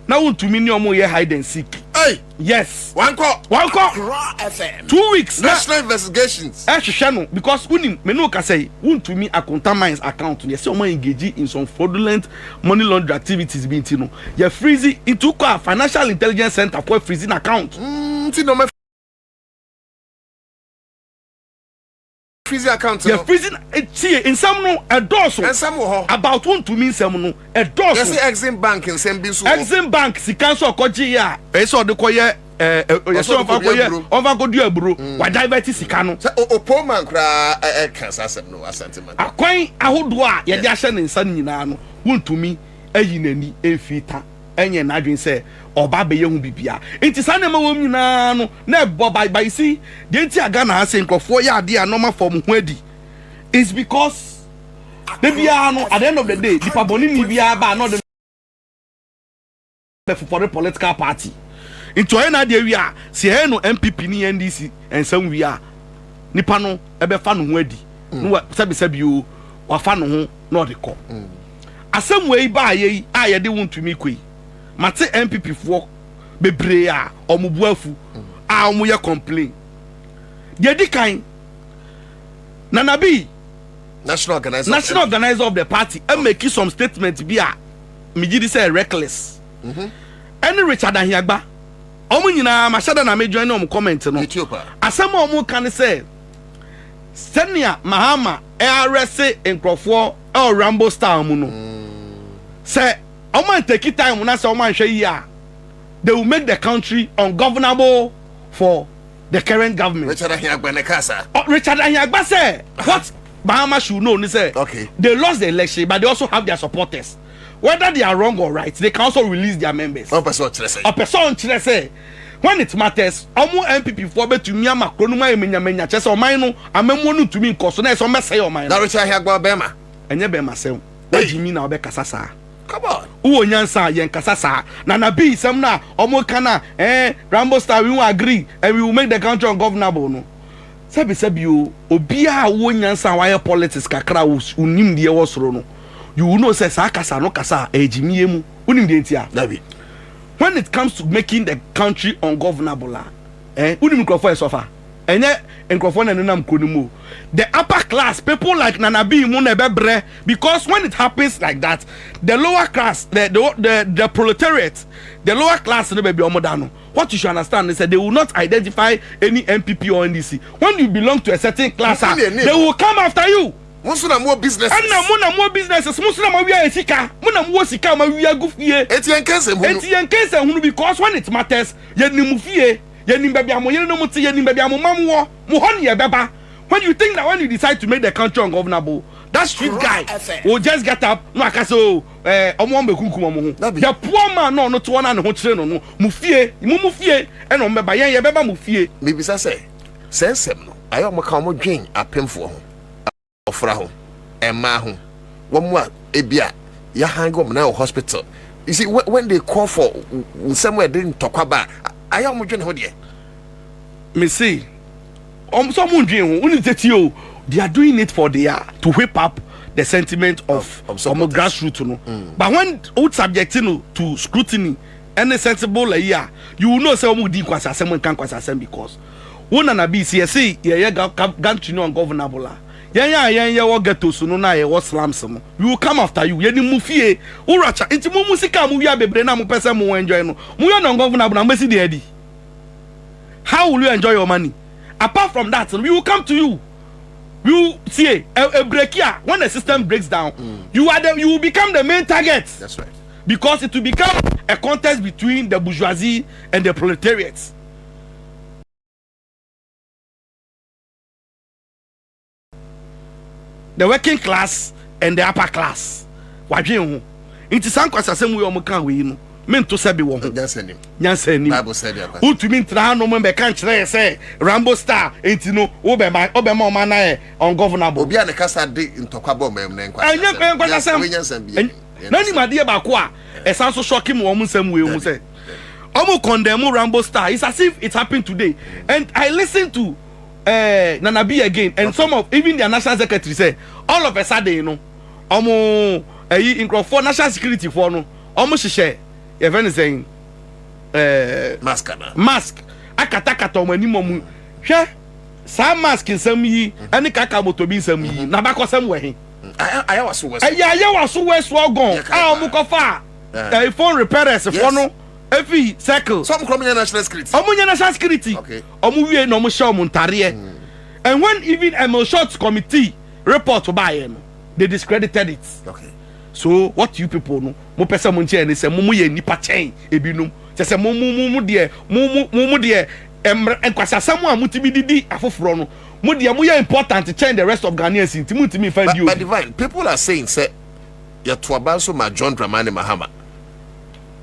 Na wontumi ne ɔmo yɛ hide and seek. Hey! Yes. Wankɔ. Wankɔ. Accra FM. 2 weeks. Na National investigations. Ɛhwehwɛ no because wonim me ne wo kasa yi wontumi Akonta Mines account no yɛsɛ ɔmo engage in some fraudulent money laundry activities bi nti no yɛ freeze nti wokɔ a Financial Intelligence Center fo freeze n'account. Nti na ɔmo freeze account no. Yɛ freeze tie nsɛm no ɛdɔɔso. Nsɛm wɔ hɔ. About wontumi nsɛm no ɛdɔɔso. Yɛsɛ Exim Bank nsɛm bi nso wɔ. Exim Bank sika nso ɔkɔgye yɛ a ɛyɛ sɛ ɔde kɔyɛ ɛɛ ɛyɛ sɛ ɔfa kɔyɛ ɔfa kɔdua aburo mm. wa divert sika no. Sɛ Opoman koraa ɛka saa asɛm no Asante man. Akwan ahodoɔ a yɛde ahyɛ ne nsa no nyinaa no wontumi ayi n'ani mfiri ta. Ɛnyɛ n'adwene sɛ ɔba abɛyɛ ho biribiara. Nti saa nneɛma wɔ mu nyinaa no na ɛbɔ by by see deɛ nti a Ghana ha sɛ nkurɔfoɔ yɛ adeɛ a nneɛma fa wɔn ho adi is because da biara no at the end of the day nipa bɔne ni biara ba a na ɔde bɛfofɔre political party nti ɔyɛ n'adeɛ wie a sɛ yɛyɛ no NPP ne NDC nsɛm wie a nipa no ɛbɛfa ne ho adi na wa sɛbisɛbi o wafa ne ho na ɔde kɔ. Asɛm wei baayɛ yi a yɛde wo ntumi kɔ yi, mate NPP foɔ bebree a wɔn bo afu a wɔn yɛ complain. Deɛ di kan, Nana B, National organizer, national organizer of the party, okay. make some statement bi a megye di sɛ reckless. Ɛne mm -hmm. Richard Ahiagba, wɔn nyinaa mahyɛ da na me join wɔn comment no. Asɛm a wɔn ka ne sɛ sɛnea Mahama arrest nkurɔfoɔ ɛwɔ Rambo style mu no sɛ ɔmo antake time na sɛ ɔmo anhwɛ yie a they will make the country ungovernable for the current government. Richard Ahiagba ne kasa. Oh, Richard Ahiagba sɛ what Mahama should know ni sɛ okay. they lost the election but they also have their supporters whether they are wrong or right they can also release their members. Ɔpɛ sɛ ɔkyerɛ sɛ. Ɔpɛ sɛ ɔnkyerɛ sɛ when it matters ɔmo NPP foɔ bɛtumi ama kuro no mu ayɛ manyamanya kyerɛ sɛ ɔman no amammuo no ntumi nkɔ so na ɛsɛ ɔmɛsɛe ɔman no. Na Richard Ahiagbah bɛrima. Ɛnyɛ bɛrima sɛm wagyi mi na ɔbɛkasa saa. Come on. Wowɔ nyansa a yɛn kasa saa. Na na bi sɛm no a ɔmo ka no a eh Rambo star we won't agree and we will make the country ungovernable no. Sɛbi sɛbi o, obiara a wɔ nyansa a wayɛ politics kakra a wonim deɛ wɔ soro no, you will know sɛ saa kasa no kasa a ɛyɛ gyimie mu. Wonim deɛ nti a? Dabi. When it comes to making the country ungovernable a, wonim nkurɔfoɔ a ɛsɔfa? Ɛnyɛ nkurɔfoɔ na ɛnenam kuro no mu o. The upper class people like Nana B mu na ɛbɛbrɛ, because when it happens like that, the lower class, the proletariat, the lower class no, baabi a wɔn da no, what you should understand is that they will not identify any NPP or NDC. When you belong to a certain class, ah, they will come after you. Mo nso na mo wɔ businesses. Ɛna mo na mo wɔ businesses, mo nso na mo awia yɛ sika, mo na mo wɔ sika mo awia gu fie. Eti yɛn kɛnsɛn hunu. Eti yɛn kɛnsɛn hunu, because when it matters, yɛ nim mo fie, yɛ nim baabi a mo yere no mo te, yɛ nim baabi a mo ma mo wɔ, mo hɔ ni yɛ bɛba. When you think that when you decide to make the country ungovernable, that street guy will just get up no aka sɛ o ɔmo wɔn bɛ kunkum ɔmo ho, the poor man náà ɔno to wɔn a ne ho kyerɛ no no, mo fie, mo fie ɛna ɔmo bɛba, yɛn yɛ bɛba mo fie. Mibisa sɛ sɛ nsɛm no ayɛ ɔmo ka, ɔmo dwen apemfoɔ ho, ɔfra ho, mmaa ho, wɔn a ebi a yɛahange wɔn nan wɔ hospital. You see, when they call for nsɛm a yɛde ntɔkwa ba a, ayɛ ɔmo dwen ho deɛ. Mese ɔmo sɛ ɔmo ndwen ho, wone tete o, they are doing it for their to whip up the sentiment of of ɔmo supporters. Grassroot no, but when o subject no to scrutiny ɛne sensible ayi a, you will know sɛ ɔmo di nkwasi asɛm, nka nkwasi asɛm, because wo Nana bi si yɛsi yɛyɛ country no ungovernable a, yɛn a yɛn yɛ wɔ ghettos no na yɛwɔ slums no, we will come after you. Yɛni mu fie wura kya nti mo mu sika a mo wia bebree na mo pɛ sɛ mo enjoy no, mo yɛ no ungovernable na mo bɛsi deɛ adi. How will you enjoy your money? Apart from that, we will come to you. We will see a break here. When the system breaks down, you will become the main target. That's right. Because it will become a contest between the bourgeoisie and the proletariat, the working class and the upper class. Wadwen ho nti saa nkwasasɛm wei a ɔmo ka wei no, mento sɛ bi wɔ ho. Nyansa nim. Nyansa nim. Bible sɛ deɛ Wotumi ntena hanom mbɛka nkyerɛ yɛ sɛ Rambo star nti no wobɛma ɔma na yɛ ungovernable. Obi a ne kasa de ntɔkwa bɔ ɔman mu na nkwa. Ɛnyɛ nkwasasɛm. Nyansa bi. Na nim adeɛ baako a ɛsan so shock mu wɔn nsɛm wei ho sɛ ɔmo condemn Rambo star, it's as if it happened today. And I listen to Nana B again and some of even their national secretary say all of a sudden ɔmo ɛyi nkurɔfoɔ national security foɔ no, ɔmo hyehyɛ yɛfɛ ne sɛn Mask ana. Mask akatakata ɔmo anim. Ɔmo hwɛ saa mask nsɛm yi ɛne kaka moto bi nsɛm yi n'abakɔsɛm wɔ he? Ayɛ wa so wɔ so. Ɛyɛ Ayawaso West Wuogon a ɔmo kɔfa ɛyɛ phone repairers foɔ no efi circle. Some kura mo nyɛ national security. Ɔmo nyɛ national security. Ɔmo wie na ɔmo hyɛ ɔmo ntareɛ, and when even Emil Short committee report baayɛ no, they discredited it. So what you people no mo pɛ sɛ mo nkyɛn ne sɛ mo yɛ nipa kyɛn ebinom kyɛ sɛ mo deɛ mo deɛ mmerɛ nkwasiasɛm a mo ti bi didi afoforɔ no, mo deɛ mo yɛ important kyɛn the rest of Ghanaians nti mo ntumi nfa di But obi. Divine, people are saying sɛ yɛto aba nso ma John Dramani Mahama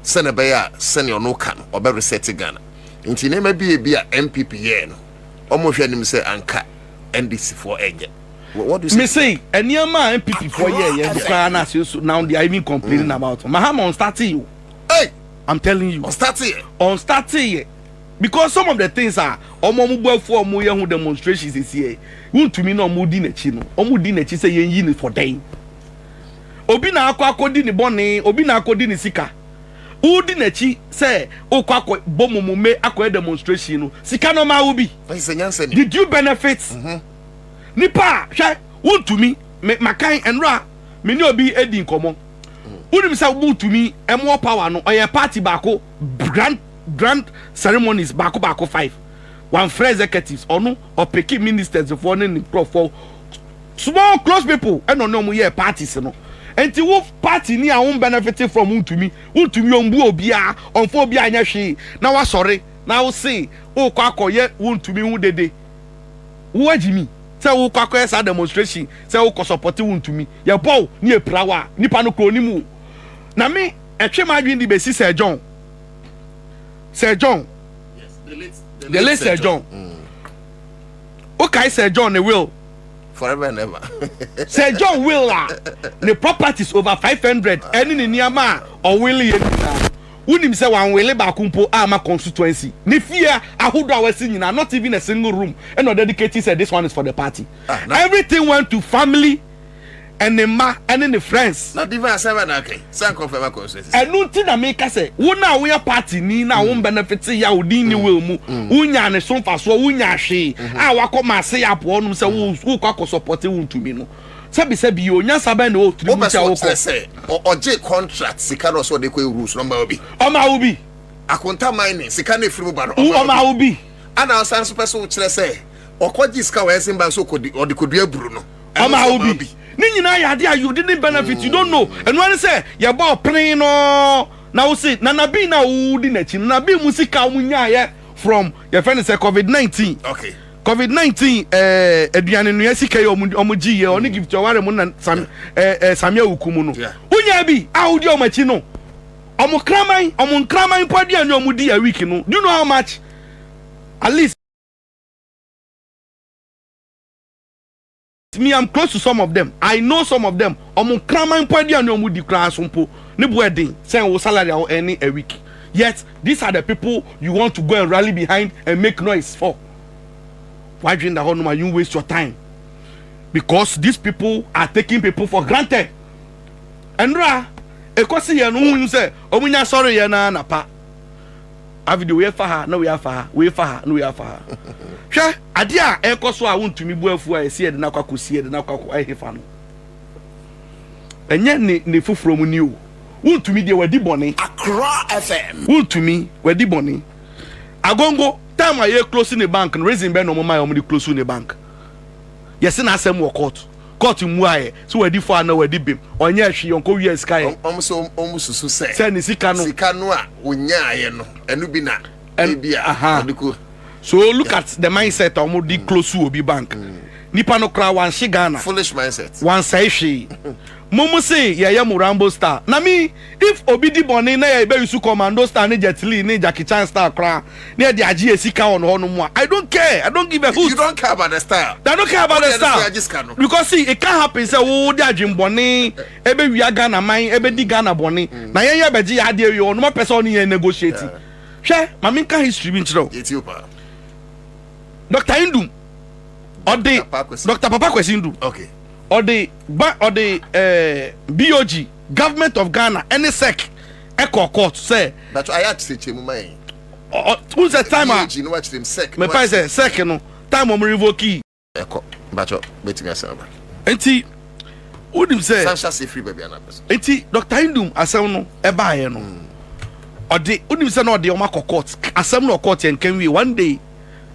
sɛnɛ ɛbɛyɛ a sɛnea ɔno ka no ɔbɛ reset Ghana, nti nneɛma bi ebi a NPP yɛɛ no, ɔmo hwɛ anim sɛ anka NDC foɔ ɛnyɛ. What do you say? Mese nneɛma a NPP foɔ yɛ yɛ no koraa na ase so now they are even complaining about Mahama on starting you. Hey! I'm telling you. On starting yɛ. On starting yɛ, because some of the things a ɔmo bu afu, ɔmo yɛ ho demonstrations esi yɛ wuntumi na ɔmo di n'akyi no, ɔmo di n'akyi sɛ yɛn yi ne for dɛn? Obi na akɔ akɔdi ne bɔne, obi na akɔdi ne sika, wodi n'akyi sɛ okɔ akɔ bɔ momume akɔyɛ demonstration no, sika no ɔmo awo bi. Ɛsɛ nyansa ni. Did you benefit? Nipa a hwɛ wuntumi me makan nwura me ne obi edi nkɔmɔ, wunim sɛ wuntumi ɛmoɔ power no, ɔyɛ party baako, grand grand ceremonies baako baako five, wɔnfrɛ executives, ɔno ɔpick ministers foɔ ne ne nkurɔfoɔ, small close people, ɛna ɔne ɔmo yɛ parties no. Nti wo party ni a wɔn benefit from wuntumi, wuntumi ɔmbu obiara, ɔnfɔ obiara nyɛ hwee, na wasɔre na wose wokɔ akɔyɛ wuntumi ho dede. Wo agyi mi sɛ wokɔ akɔyɛ saa demonstration sɛ wokɔ support wuntumi, yɛ bɔw ne yɛ wa nipa no kuro nimu o. Na me ɛtwe mu adwene de besi Sir John, Sir John, the late Sir John. Wokae Sir John ne will? Forever and ever. Sir John will a ne properties over 500 ɛne ne nneɛma a ɔwill yɛ nyinaa, Wonim sɛ wanwele baako mpo ama constituency ne fie ahodoɔ a wasi nyinaa, not even a single room ɛna ɔdedicate sɛ this one is for the party. Ah, na- Everything went to family and ne mma ɛne ne friends. Na Divine, asɛm bɛ na aka yi sɛ nkɔfɛ ma constituency. Ɛno nti na meka sɛ wo na woyɛ party ni na wo benefit yɛ a wodin ne will mu, wonya ne so mfasoɔ, wonya hwee a wakɔ ma ase yɛ apoɔ nom sɛ wokɔ akɔ support Wontumi no, sɛbisɛbi yi onyansa bɛn na ɔwɔ tiri mu wopɛ sɛ sɛ ɔkyerɛ wokɔ sɛ ɔgye contract sika no, ɔsɛ ɔde kɔ rules no, ɔma wo bi? Ɔma wo bi. Akonta Mining sika no efiri mu ba no, ɔma wo bi. Ana ɔsan so pɛ so kyerɛ sɛ ɔkɔgye sika wɔ Exim Bank so ɔde kɔdua aburo no, ɛno ɔma nso wo bi. Ne nyinaa yɛ adeɛ a you didn't benefit, you don't know. Ɛno ara ne sɛ yɛbɔ ɔpene no na wo se Nana Bi na wodi n'akyi no, Nana Bi mu sika a wɔn nyaayɛ from yɛfɛ no sɛ COVID-19, COVID-19 aduane nua sika yi ɔmo gyi yɛ, ɔne Gift Ɔware mu na Sam ɛɛ ɛɛ Samia Wuku mu no, wonya bi a wodi ɔmo akyi no, ɔmo kraman, ɔmo nkraman mpo aduane a ɔmo di a week no, do you know how much? At least me, I'm close to some of them, I know some of them. Ɔmo nkraman mpo aduane a ɔmo di koraa so mpo ne bo ɛden sɛn wo salary a wo earn a week. Yet these are the people you want to go and rally behind and make noise for. Wadwin da hɔ nom a, you waste your time because these people are taking people for granted. Ɛnura ekosi yɛn no hu sɛ ɔmo nya sɔre yɛn na napa avideo wei fa ha na wei afa ha, wei fa ha na wei afa ha. Hwɛ adeɛ a ɛkɔ so a wontumi bu afu a yɛsi yɛde n'akɔ akɔsi, yɛde n'akɔ akɔ ɛhe fa no, ɛnyɛ ne foforɔ mu ni o. Wontumi deɛ, wadi bɔne. Accra FM. Wontumi wadi bɔne. Agongo time a yɛ close ne bank no, reason bɛn na ɔmo ma yɛ ɔmo de close ne bank? Yɛsi n'asɛm wɔ court, court mu ayɛ so wadi fɔ ana wadi bem, ɔnyɛ hwee, ɔnkɔ wia sika yɛ. Ɔmo sɛ ɔmo susu sɛ sɛ ne sika no, sika no a onyaayɛ no, ɛno bi na ebi a ɔde ko. So look at the mindset a ɔmo de close obi bank. Nipa no koraa wanhye Ghana. Foolish mindset. Wansɛe hwee. Mo se yɛyɛ mo Rambo star na me, if obi di bɔne na yɛ bɛ use commando star ne Jet Li ne Jackie Chan star koraa ne yɛde agye yɛ sika wɔ no hɔ no mu a, I don't care, I don't give a hoot. You don't care about the style. I don't care about the Okay, style. ɛno sɛ yɛagye sika no. Because see, it can happen sɛ wo de adwenbɔne ebe wia Ghana man, ebe di Ghana bɔne na yɛn yɛ bɛgye yɛ adeɛ wie, ɔno pɛ sɛ ɔne yɛn negotiate. Hwɛ, maame, nka history bi nkyerɛ o. Yɛti o paa. Dr Nduom ɔde Papa Kwesi. Dr Papa Kwesi Nduom ɔde ba ɔde BOG, Government of Ghana ɛne SEC ɛkɔ court sɛ But ayɛ akyerɛkyerɛ mu ma yɛn. Ɔ n sɛ time a BOG no, wakyerɛ mu, SEC no. Mɛpa sɛ SEC no, time ɔmo revoke ɛkɔ Mpakyɛ, bɛtumi asɛm aba. Nti wonim sɛ san hyɛ ase firi baabi anapɛ so. Nti Dr Nduom asɛm no ɛbaeɛ no, ɔde wonim sɛ na ɔde ɔmo akɔ court. Asɛm no wɔ court, yɛn nkan wie. One day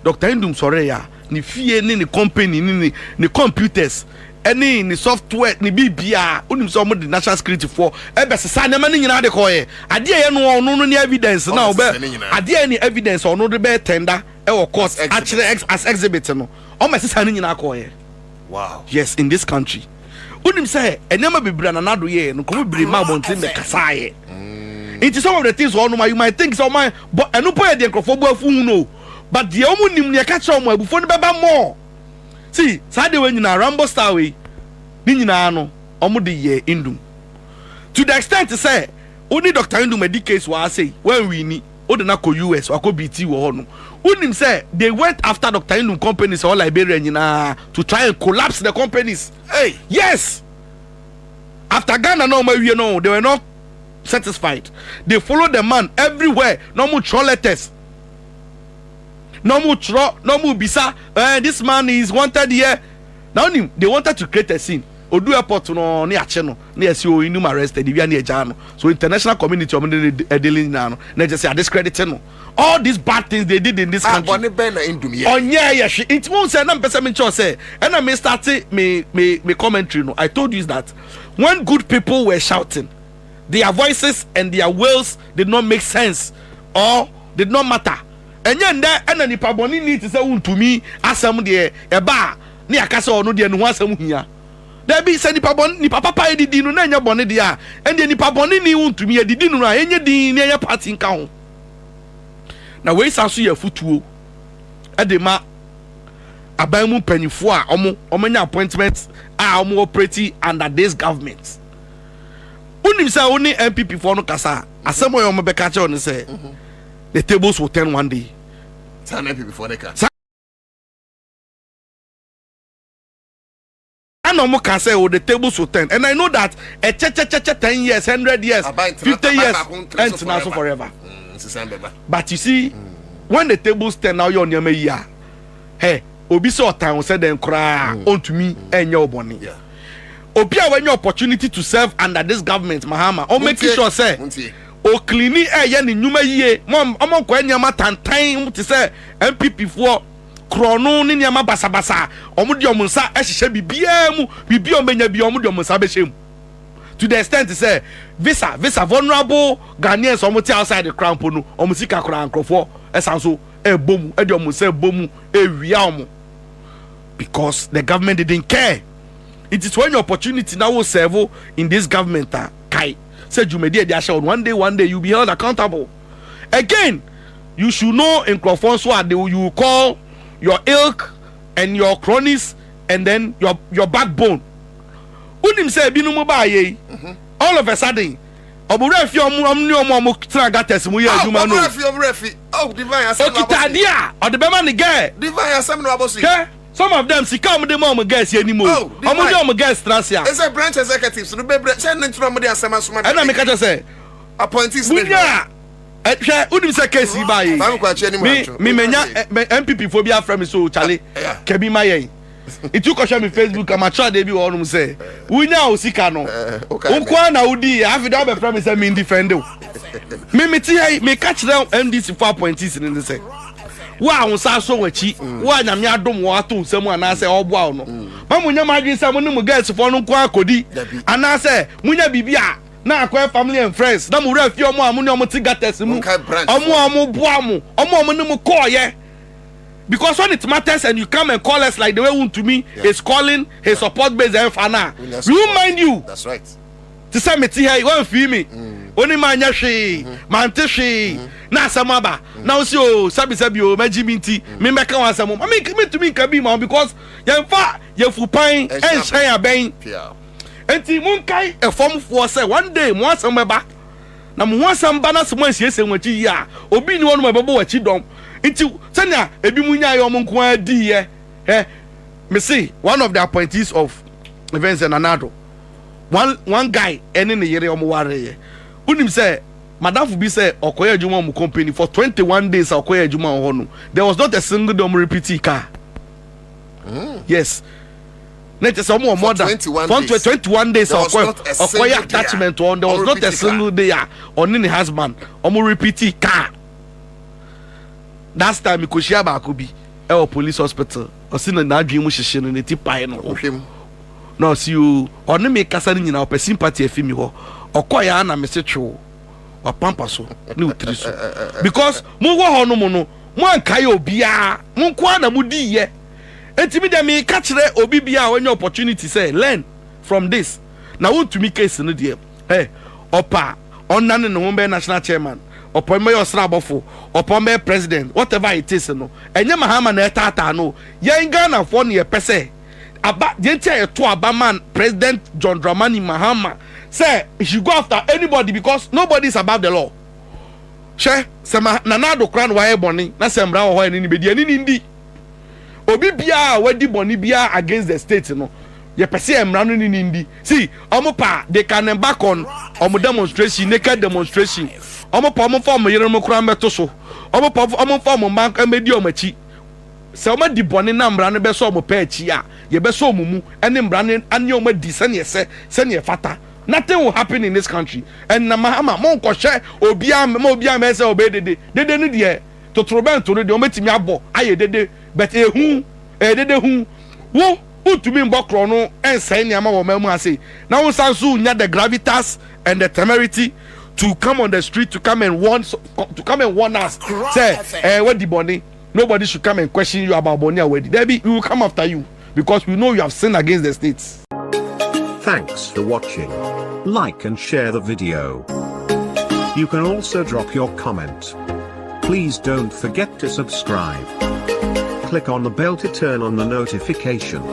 Dr Nduom sɔre a, ne fie ne ne company ne computers ɛne ne software ne biribiara, wonim sɛ ɔmo de national security foɔ ɛbɛsesa nneɛma no nyinaa de kɔɔyɛ. Adeɛ yɛ no, ɔno no ne evidence na Ɔmo ɔbɛ sesa ne nyinaa. Adeɛ yɛ ne evidence a ɔno de bɛyɛ tender ɛwɔ court As exhibit. Akyerɛ as exhibit no, ɔmo ɛsesa ne nyinaa kɔɔyɛ. Yes, in this country, wonim sɛ nneɛma bebree a Nana Addo yɛɛ no, nkɔmɔ bebree ma abɔnten bɛ kasaayɛ. Nti some of the things wɔn you might think sɛ ɔman bɔ ɛno po yɛ deɛ nkurɔfoɔ bu afu hu no, but deɛ wɔn nim deɛ ɛka kyerɛ wɔn, abufuo no bɛba more. See, saa deɛ wɔn nyinaa Rambo style wei ne nyinaa no, wɔn de yɛ Nduom to the extent sɛ woni Dr Nduom adi case wɔ ase wɔn wini, wode na kɔ US, wakɔ bt wɔ hɔ no. Wonim sɛ they went after Dr Nduom companies ɛwɔ Liberia nyinaa to try and collapse the companies? Hey. Yes, after Ghana na ɔmo awie no, they were not satisfied. They follow the man everywhere na ɔmo twerɛ letters na ɔmo twerɛ na ɔmo bisa, this man is wanted here. Na onim, they wanted to create a scene. Odu airport no ne akye no ne yɛsi o Nduom arrested iwia ne ɛgya no so international community, ɔmo de ne ɛdeli nyinaa no na ɛkyɛ sɛ adiscredit no, all these bad things they did in this Ah, country. bɔne bɛn na Nduom yɛ? Ɔnyɛ yɛ hwe. Nti mo sɛ na mpɛ sɛ menkyɛw sɛ ɛna me start me commentary no, I told you that when good people were shouting, their voices and their wails did not make sense or did not matter. Ɛnyɛ ndɛ ɛna nipa bɔne ni te sɛ Wontumi asɛm deɛ ɛba a ne yɛaka sɛ ɔno deɛ ne ho asɛm hia. Dabi, sɛ nipa bɔne, nipa papa yɛdidi no na ɛnyɛ bɔne deɛ a, ɛndeɛ nipa bɔne ni Wontumi yɛdidi no a, ɛnyɛ din ne ɛyɛ party nka ho. Na wei san so yɛ afutuo ɛde ma aban mu mpanyinfoɔ a ɔmo anya appointment a ɔmo operate under this government. Wonim sɛ wo ne NPP foɔ no kasa a, asɛm a wɔn bɛka kyerɛ wo ne sɛ the tables will turn one day. Saa na NPP foɔ no ka. Saa na wɔn ka sɛ oh the tables will turn and I know that ɛkyɛkyɛkyɛkyɛ 10 years, 100 years, 50 years ɛntena so forever. But you see, when the tables turn na ɔyɛ nneɛma yi a, hey, obi sɛ ɔtan wo sɛ dɛn koraa, ɔntumi ɛnyɛ ɔbɔne. Obi a wanya opportunity to serve under this government, Mahama, ɔn make sure sɛ oklini ɛyɛ ne nnwuma yie. Mo ɔmo nkɔ nneɛma tantan te sɛ NPP foɔ korɔno ne nneɛma basabasa. Ɔmo de ɔmo nsa ɛhyehyɛ biribiara mu, biribi a ɔmo bɛnya bi, ɔmo de ɔmo nsa bɛhyɛ mu, to the extent sɛ visa vulnerable Ghanaians ɔmo te outside the crown po no, ɔmo sika koraa nkorɔfoɔ ɛsan so ɛbɔ mu, ɛde ɔmo nsa ɛbɔ mu ɛwia ɔmo because the government didn't care. It is when your opportunity now will serve in this government ah, kai sɛ dwumadi a ɛde ahyɛ wɔn, one day, one day you be held accountable. Again, you should know nkurɔfoɔ nso a they you call your ilk and your cronies and then your backbone. Wonim sɛ ebinom baa yɛ yi, all of a sudden ɔbɛwura fi ɔmo ne ɔmo a ɔmo tena gutters mu yɛ adwuma no. Ɔmura fi, ɔmura fi. Oh, Divine, asɛm na okita wabɔ so yi. adeɛ a ɔde bɛma ne girl. Divine, asɛm na wabɔ so yi. Hwɛ, some of them, sika a ɔmo de ma ɔmo girls yɛ anim o. Oh, ɔmo Divine. de ɔmo girls tena ase a. Ɛsɛ branch executives no bebree sɛ ne ntoma mo de asɛm asoma. Ɛna meka kyerɛ sɛ appointees ne wunya a hwɛ, wonim sɛ case yi baa yi, Kwame Kwakye anim me atwo. me menya NPP fo bi afrɛ me so, chale, kɛbi ma yɛn nti wokɔhwɛ me Facebook, amatwerɛ adeɛ bi wɔ hɔnom sɛ wonya wo sika no nkoa na wodii yɛ. Afei de wobɛfrɛ me sɛ mendefend wo. Me mete ha yi, meka kyerɛ NDC fo appointees no ne sɛ wo a wo nsa asɔ w'akyi, wo a Nyame adom wɔ ato wo nsam anaasɛ ɔboa wo no, ma mo nya mo adwene sɛ mo ne mo girls foɔ no nko akɔdi anaasɛ monya biribi a na akɔyɛ family and friends na mo wura fie, ɔmo a mo ne ɔmo te gutters mu, Monkae branch. Ɔmo a ɔmo boa mo, ɔmo a ɔmo ne mo kɔɔyɛ, because when it matters and you come and call us like the way Wuntumi is calling his support base ɛnfa na Wonya we won't mind you. That's right. Te sɛ mete ha yi, wɔmfii mi oni ma nyɛ hwee, mante hwee na asɛm aba na wosi o sɛbisɛbi o mɛgye mi nti membɛka wɔn asɛm ma mentumi nka bi ma wo because yɛmfa yɛfu pan ɛnhyɛn abɛn. Pia. Nti monkae ɛfɔmfoɔ sɛ one day mo asɛm bɛba na mo ho asɛm ba na sɛ mo ansiesie wɔn akyi yie a, obi ni wɔn a ɛbɛbɔ wɔn akyi dɔm. Nti sɛnea ebi mu nyaayɛ ɔmo nko ara diiɛ ɛ, me se one of the appointees of events, Nana Addo, one guy ɛne ne yere ɔmo wareɛ. Wonim sɛ madamfo bi sɛ ɔkɔyɛ adwuma ɔmo company for 21 days a ɔkɔyɛ adwuma wɔ hɔ no, there was not a single day ɔmo repeat car. Yes, ne kyɛ sɛ ɔmo wɔ more than 21 for days. 21 days a There was ɔkɔyɛ not a single ɔkɔyɛ day a attachment hɔ, there was ɔmo not a repeat car. single day a ɔne ne husband ɔmo repeat car. Last time mekɔhyia baako bi ɛwɔ police hospital, ɔsi na n'adwene mu hyehye no, ne ti pae no. Wohwɛ mu. Na ɔsi o ɔne mi kasa no nyinaa, ɔpɛ sympathy afi mi hɔ. Ɔkɔ yɛ ana mese twew wapampa so ne otiri so because mo wɔ hɔ nom no, mo ankae obiara, mo nko ara na mo di yɛ. Eti mi deɛ, mi ka kyerɛ obi bia a wanya opportunity sɛ learn from this na wontumi case no deɛ, ɛ ɔpa ɔnane ne ho bɛyɛ national chairman, ɔpɔ mbɛyɛ ɔsra abɔfo, ɔpɔ mbɛyɛ president, whatever it is no, ɛnyɛ Mahama na ɛtaataa no. Yɛn Ghanafoɔ ne yɛpɛ sɛ aba deɛ nti a yɛto aba man President John Dramani Mahama sɛ he should go after anybody because nobody is above the law. Hwɛ sɛ ma Nana Addo koraa na wayɛ bɔne na sɛ mmara wɔ hɔ, ɛne ne bɛdi, ɛne ne ndi. Obi biara a wadi bɔne biara against the state no, yɛpɛ sɛ mmara no ne ne ndi. See, ɔmo pa, they can embark on ɔmo demonstration, naked demonstration. Ɔmo pa, ɔmo fa ɔmo yerenom koraa mbɛto so. Ɔmo pa, ɔmo fa ɔmo mma mbɛdi ɔmo akyi sɛ ɔmo adi bɔne na mmara no bɛsɔ ɔmo pɛ akyi a, yɛbɛsɔ ɔmo mu ɛne mmara no ane ɔmo adi sɛneɛ sɛ sɛneɛ fata. Nothing will happen in this country. Ɛnna Mahama mo nkɔhwɛ obiara ma obiara mɛ sɛ ɔbɛyɛ dede dede no deɛ, totorobɛnto no deɛ, ɔmɛtumi abɔ ayɛ dede, but ehu ɛyɛ dede hu wo wotumi mbɔ korɔ no ɛnsɛn nneɛma wɔ ɔman mu ase na wo nsa nso nya the gravitas and the temerity to come on the street to come and warn us sɛ wadi bɔne. Nobody should come and question you about bɔne a wadi. Debi, we will come after you because we know you have sinned against the state. Thanks for watching. Like and share the video. You can also drop your comment. Please don't forget to subscribe. Click on the bell to turn on the notification.